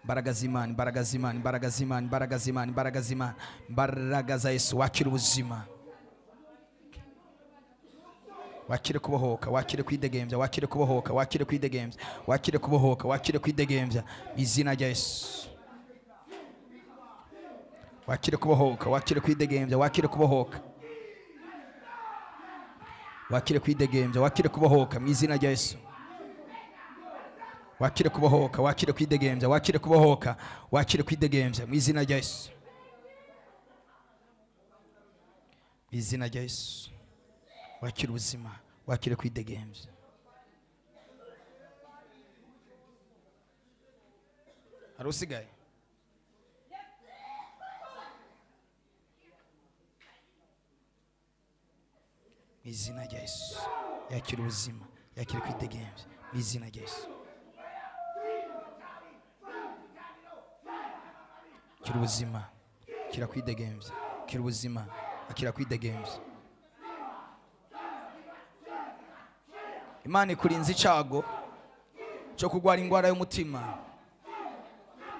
Imbaraga z'Imana, imbaraga z'Imana, imbaraga z'Imana, imbaraga z'Imana, imbaraga z'Imana, imbaraga za Yesu. Wakire ubuzima, wakire kubohoka, wakire kwidegembya, wakire kubohoka, wakire kwidegembya, wakire kubohoka, wakire kwidegembya mu izina rya Yesu. Wakire kubohoka, wakire kwidegembya, wakire kubohoka, wakire kwidegembya, wakire kubohoka mu izina rya Yesu. Wakire kubohoka, wakire kwidegembya, wakire kubohoka, wakire kwidegembya mu izina rya Yesu. Mu izina rya Yesu wakire ubuzima, wakire kwidegembya. Hari usigaye? Mu izina rya Yesu yakira ubuzima, yakira kwidegembya mu izina rya Yesu. Kira ubuzima, kira kwidegembya, kira ubuzima, akira kwidegembya. Imana ikurinze icago cyo kugwara ingwara y'umutima.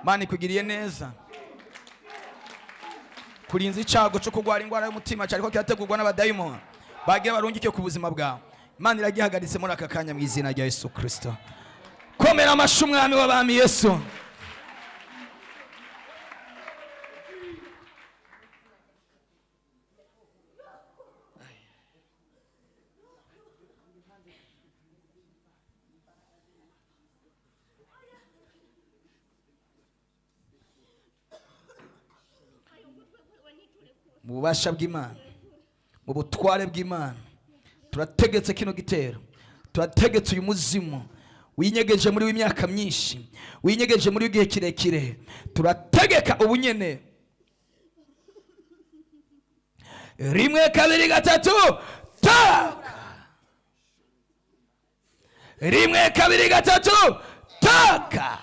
Imana ikugiriye neza, kurinze icago cyo kugwara ingwara y'umutima cyariko kirategurwa n'abadayimoni bagiye barungike ku buzima bwawe. Imana iragihagaritse muri aka kanya mu izina rya Yesu Kristo. Komera amashi umwami w'abami Yesu. Mu bubasha bw'Imana, mu butware bw'Imana, turategetse kino gitero, turategetse uyu muzimu winyegeje muri w'imyaka myinshi, winyegeje muri w'igihe kirekire. Turategeka ubunyene, 1 2 3 taka, 1 2 3 taka,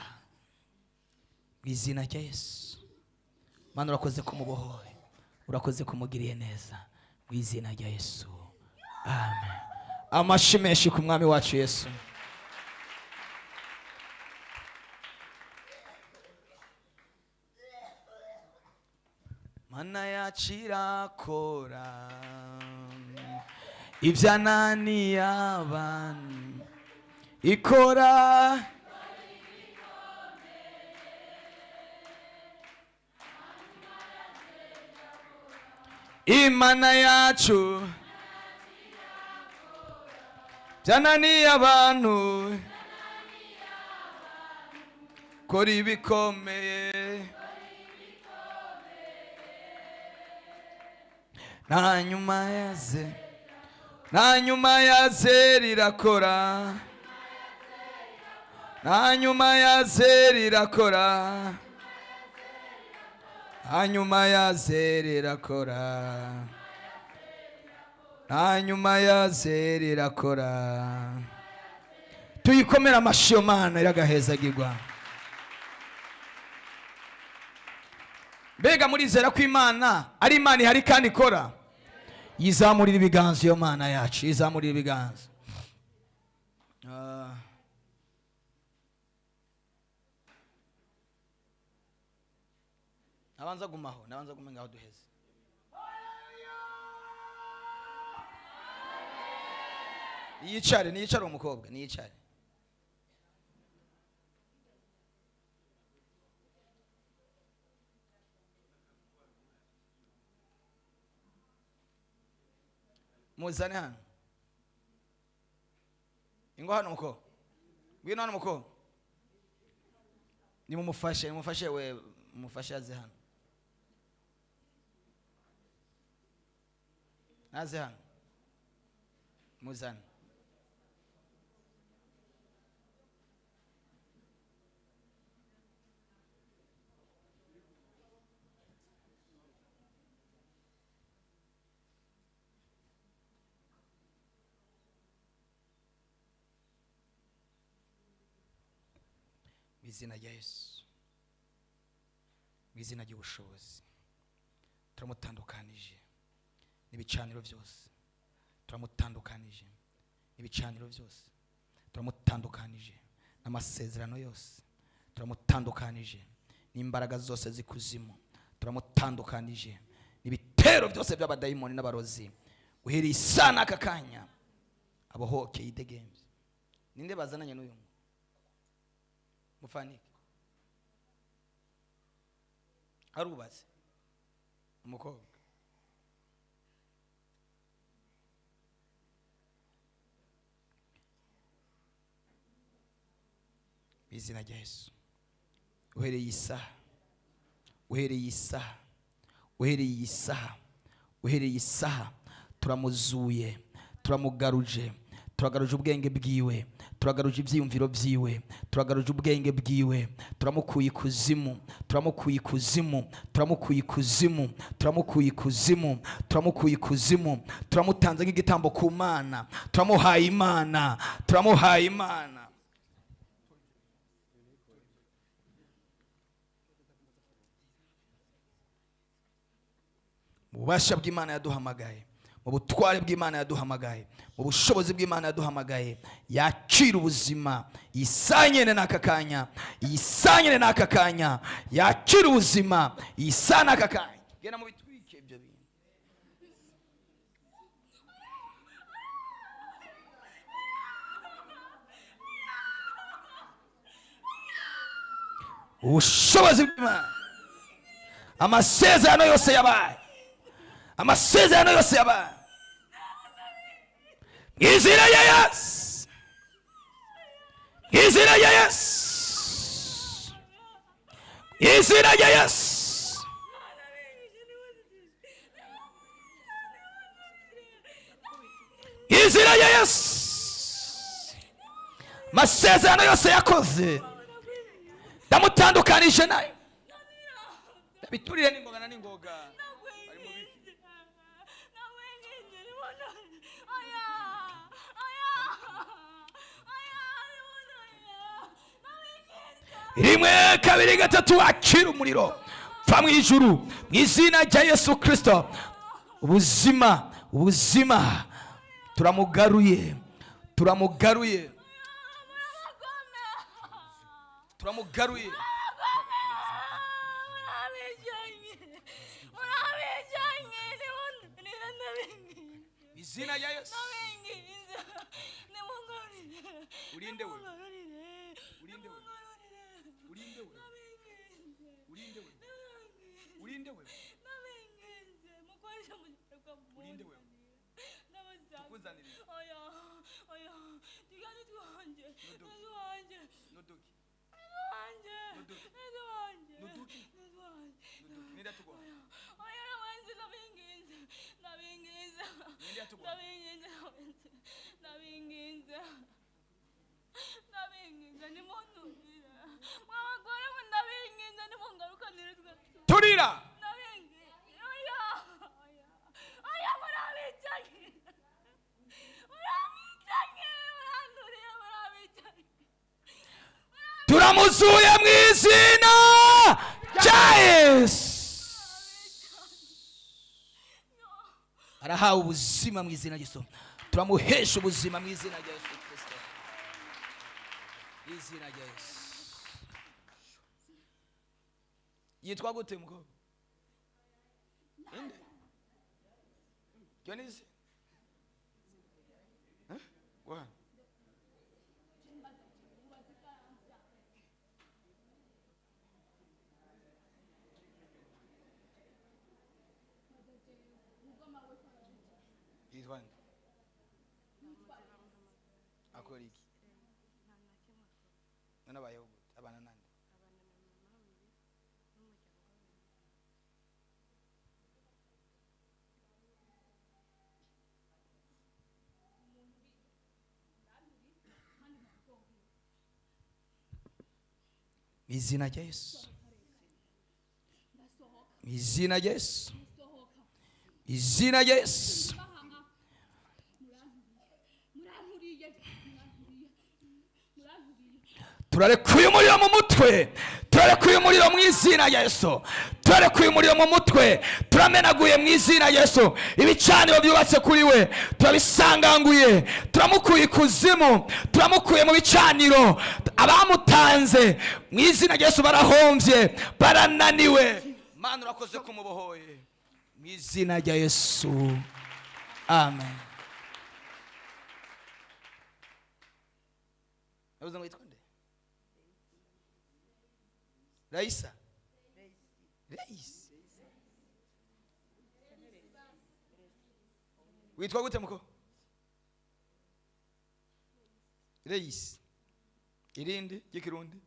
mu izina rya Yesu. Mana urakoze kumubohoye, urakoze kumugiriye neza mu izina rya Yesu. Amen. Amashi menshi ku mwami wacu Yesu. Mana yacu irakora ibyananiye abantu, ikora Imana yacu byananiye abantu, kora ibikomeye. Nta nyuma ya ze, nta nyuma ya zeri irakora, nta nyuma ya zeri irakora, nta nyuma ya zeri irakora, nta nyuma ya zeri irakora. Tuyikomera amashi yo Mana iragahezagirwa. Mbega murizera ko Imana ari Imana ihari kandi ikora? Yizamurira ibiganza iyo Mana yacu, yizamurira ibiganza. Nabanza gumaho, nabanza gume ngaho duheze. Yicare, niyicare umukobwa, niyicare. Muzane hano. Ingo hano muko. Ngwino hano muko. Nimumufashe, nimumufashe we, mumufashe aze hano. Aze hano. Muzane. Mu izina rya Yesu, mu izina ry'ubushobozi, turamutandukanije n'ibicaniro byose, turamutandukanije n'ibicaniro byose, turamutandukanije n'amasezerano yose, turamutandukanije n'imbaraga zose z'ikuzimu, turamutandukanije n'ibitero byose by'abadayimoni n'abarozi. Uhereye isa n'aka kanya abohoke yidegembye. Ninde bazananye n'uyu mufanike? Arubatse umukobwa. Mu izina rya Yesu, uhereye isaha, uhereye isaha, uhereye isaha, uhereye isaha, turamuzuye, turamugaruje, turagaruje ubwenge bwiwe, turagaruje ibyiyumviro byiwe, turagaruje ubwenge bwiwe, turamukuye ikuzimu, turamukuye ikuzimu, turamukuye ikuzimu, turamukuye ikuzimu, turamukuye ikuzimu, turamutanze nk'igitambo ku Mana, turamuhaye Imana, turamuhaye Imana. Mu bubasha bw'Imana yaduhamagaye, mu butware bw'Imana yaduhamagaye, mu bushobozi bw'Imana yaduhamagaye, yakira ubuzima isanyene n'aka kanya, isanyene n'aka kanya, yakira ubuzima isa n'aka kanya. Genda mu bitwike ibyo bintu. Ubushobozi bw'Imana, amasezerano yose yabaye, amasezerano yose yabaye mu izina rya Yesu, mu izina rya Yesu, mu izina rya Yesu. Mu izina rya Yesu, amasezerano yose yakoze ndamutandukanije nayo. Ndabiturire n'ingoga na n'ingoga. Rimwe, kabiri, gatatu, akira umuriro pfa mu ijuru mu izina rya Yesu Kristo. Ubuzima, ubuzima, turamugaruye, turamugaruye, turamugaruye. Izina rya Yesu. Urinde we, urinde we, urinde we, urinde we, urinde we, urinde we, tukuzanire. Nuduki, nuduki, nuduki, ninde atuguha? Ninde atuguha? Turira. Turamuzuye mu izina rya Yesu. Arahawe ubuzima mu izina rya Yesu. Turamuhesha ubuzima mu izina rya Yesu Kristo. Izina rya Yesu. Yitwa gute mukobwa? Inde? Dionisi? Eh? Wa? Yitwa nde? Akora iki? None abayeho gute? Abana nande? Mu izina rya Yesu. Mu izina rya Yesu. Mu izina rya Yesu. Turarekuye umuriro mu mutwe, turarekuye umuriro mu izina rya Yesu, turarekuye umuriro mu mutwe, turamenaguye mu izina rya Yesu. Ibicaniro byubatse kuri we turabisanganguye, turamukuye ikuzimu, turamukuye mu bicaniro. Abamutanze mu izina rya Yesu barahomvye, barananiwe. Mana urakoze kumubohoye mu izina rya Yesu, amen. Nabuze ngo yitwa nde? Raisa? Reis. Witwa gute muko? Reis. Irindi ry'ikirundi.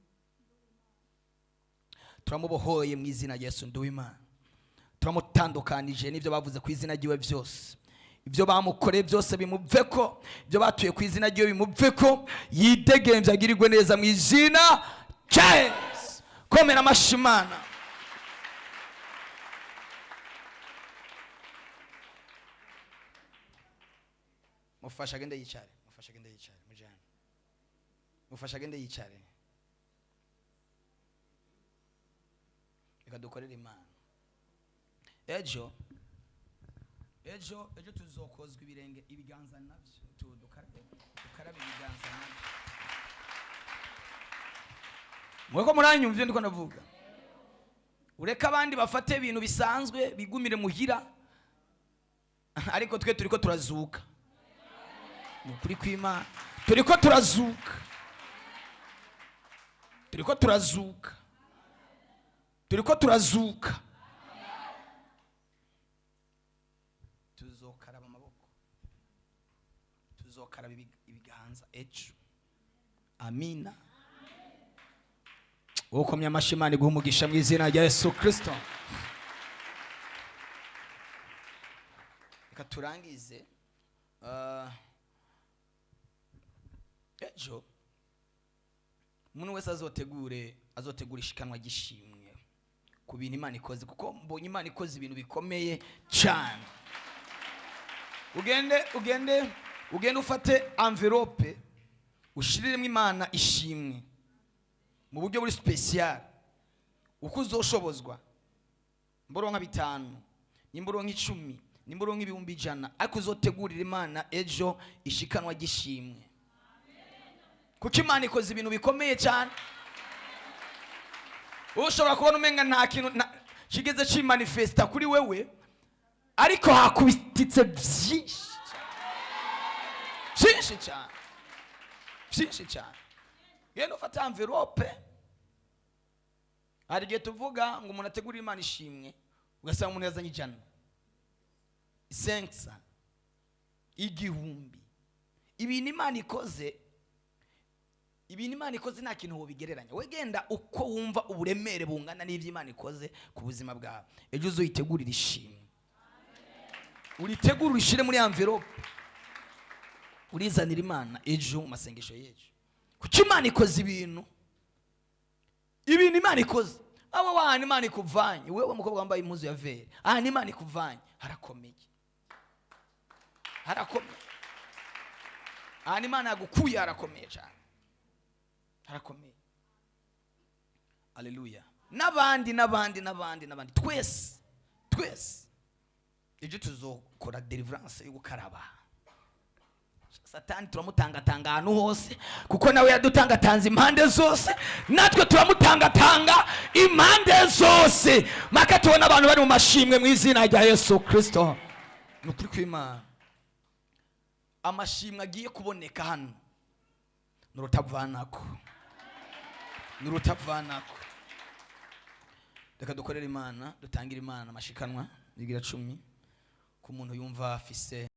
Turamubohoye mu izina rya Yesu Nduwimana. Turamutandukanije n'ibyo bavuze ku izina ryiwe byose. Ibyo bamukoreye byose bimuveko, ibyo batuye ku izina ryiwe bimuveko, yidegembye agirirwe neza mu izina rya Yesu. Komera amashimana. Mufasha agende yicare, mufasha agende yicare, mujane. Mufasha agende yicare. Reka dukorere Imana. Ejo ejo ejo tuzokozwa ibirenge ibiganza navyo, dukarabe dukarabe ibiganza navyo. Mweko muranyumvye ndiko ndavuga. Ureka abandi bafate ibintu bisanzwe bigumire muhira, ariko twe turiko turazuka. Nukuri kw'Imana turiko turazuka, turiko turazuka, turiko turazuka. Tuzokaraba amaboko, tuzokaraba ibiganza ejo. Amina. Ukomye amashyi Imana iguhe umugisha mu izina rya Yesu Kristo. Reka turangize. Ejo umuntu wese azotegura ishikanwa gishimwe ku bintu Imana ikoze, kuko mbonye Imana ikoze ibintu bikomeye cyane. Ugende ugende ugende ufate envelope ushiriremo Imana ishimwe mu buryo buri special, uko uzoshobozwa. Mboronka 5, nimboronka 10, nimboronka 100,000, ariko uzotegurira Imana ejo ishikanwa gishimwe, kuko Imana ikoze ibintu bikomeye cyane. Ushobora kubona umenga nta kintu kigeze cimanifesta kuri wewe, ariko hakubititse byinshi byinshi cyane, byinshi cyane. Genda ufate envelope. Hari igihe tuvuga ngo umuntu ategurire Imana ishimwe, ugasanga umuntu yazanye 100, 500, 1000. Ibintu Imana ikoze, ibintu Imana ikoze nta kintu wobigereranya. We genda uko wumva uburemere bungana n'ibyo Imana ikoze ku buzima bwawe, ejo uzoyitegurira ishimwe. Uritegura urishire muri envelope, urizanira Imana ejo mu masengesho y'ejo. Kuko Imana ikoze ibintu, ibintu Imana ikoze. Abo wana Imana ikuvanye, wewe mukobwa wambaye impuzu ya vere, aha ni Imana ikuvanye, harakomeye, harakomeye. Aha ni Imana yagukuye, harakomeye cyane, harakomeye. Haleluya. N'abandi n'abandi n'abandi n'abandi, twese twese. Ejo tuzokora deliverance yo gukaraba. Satani turamutangatanga ahantu hose, kuko nawe yadutangatanze impande zose, natwe turamutangatanga impande zose, maka tubona abantu bari mu mashimwe mu izina rya Yesu Kirisito. Ni ukuri kw'Imana, amashimwe agiye kuboneka hano ni urutavanako, ni urutavanako. Reka dukorere Imana, dutangire Imana amashikanwa bigira 10 ku muntu yumva afise.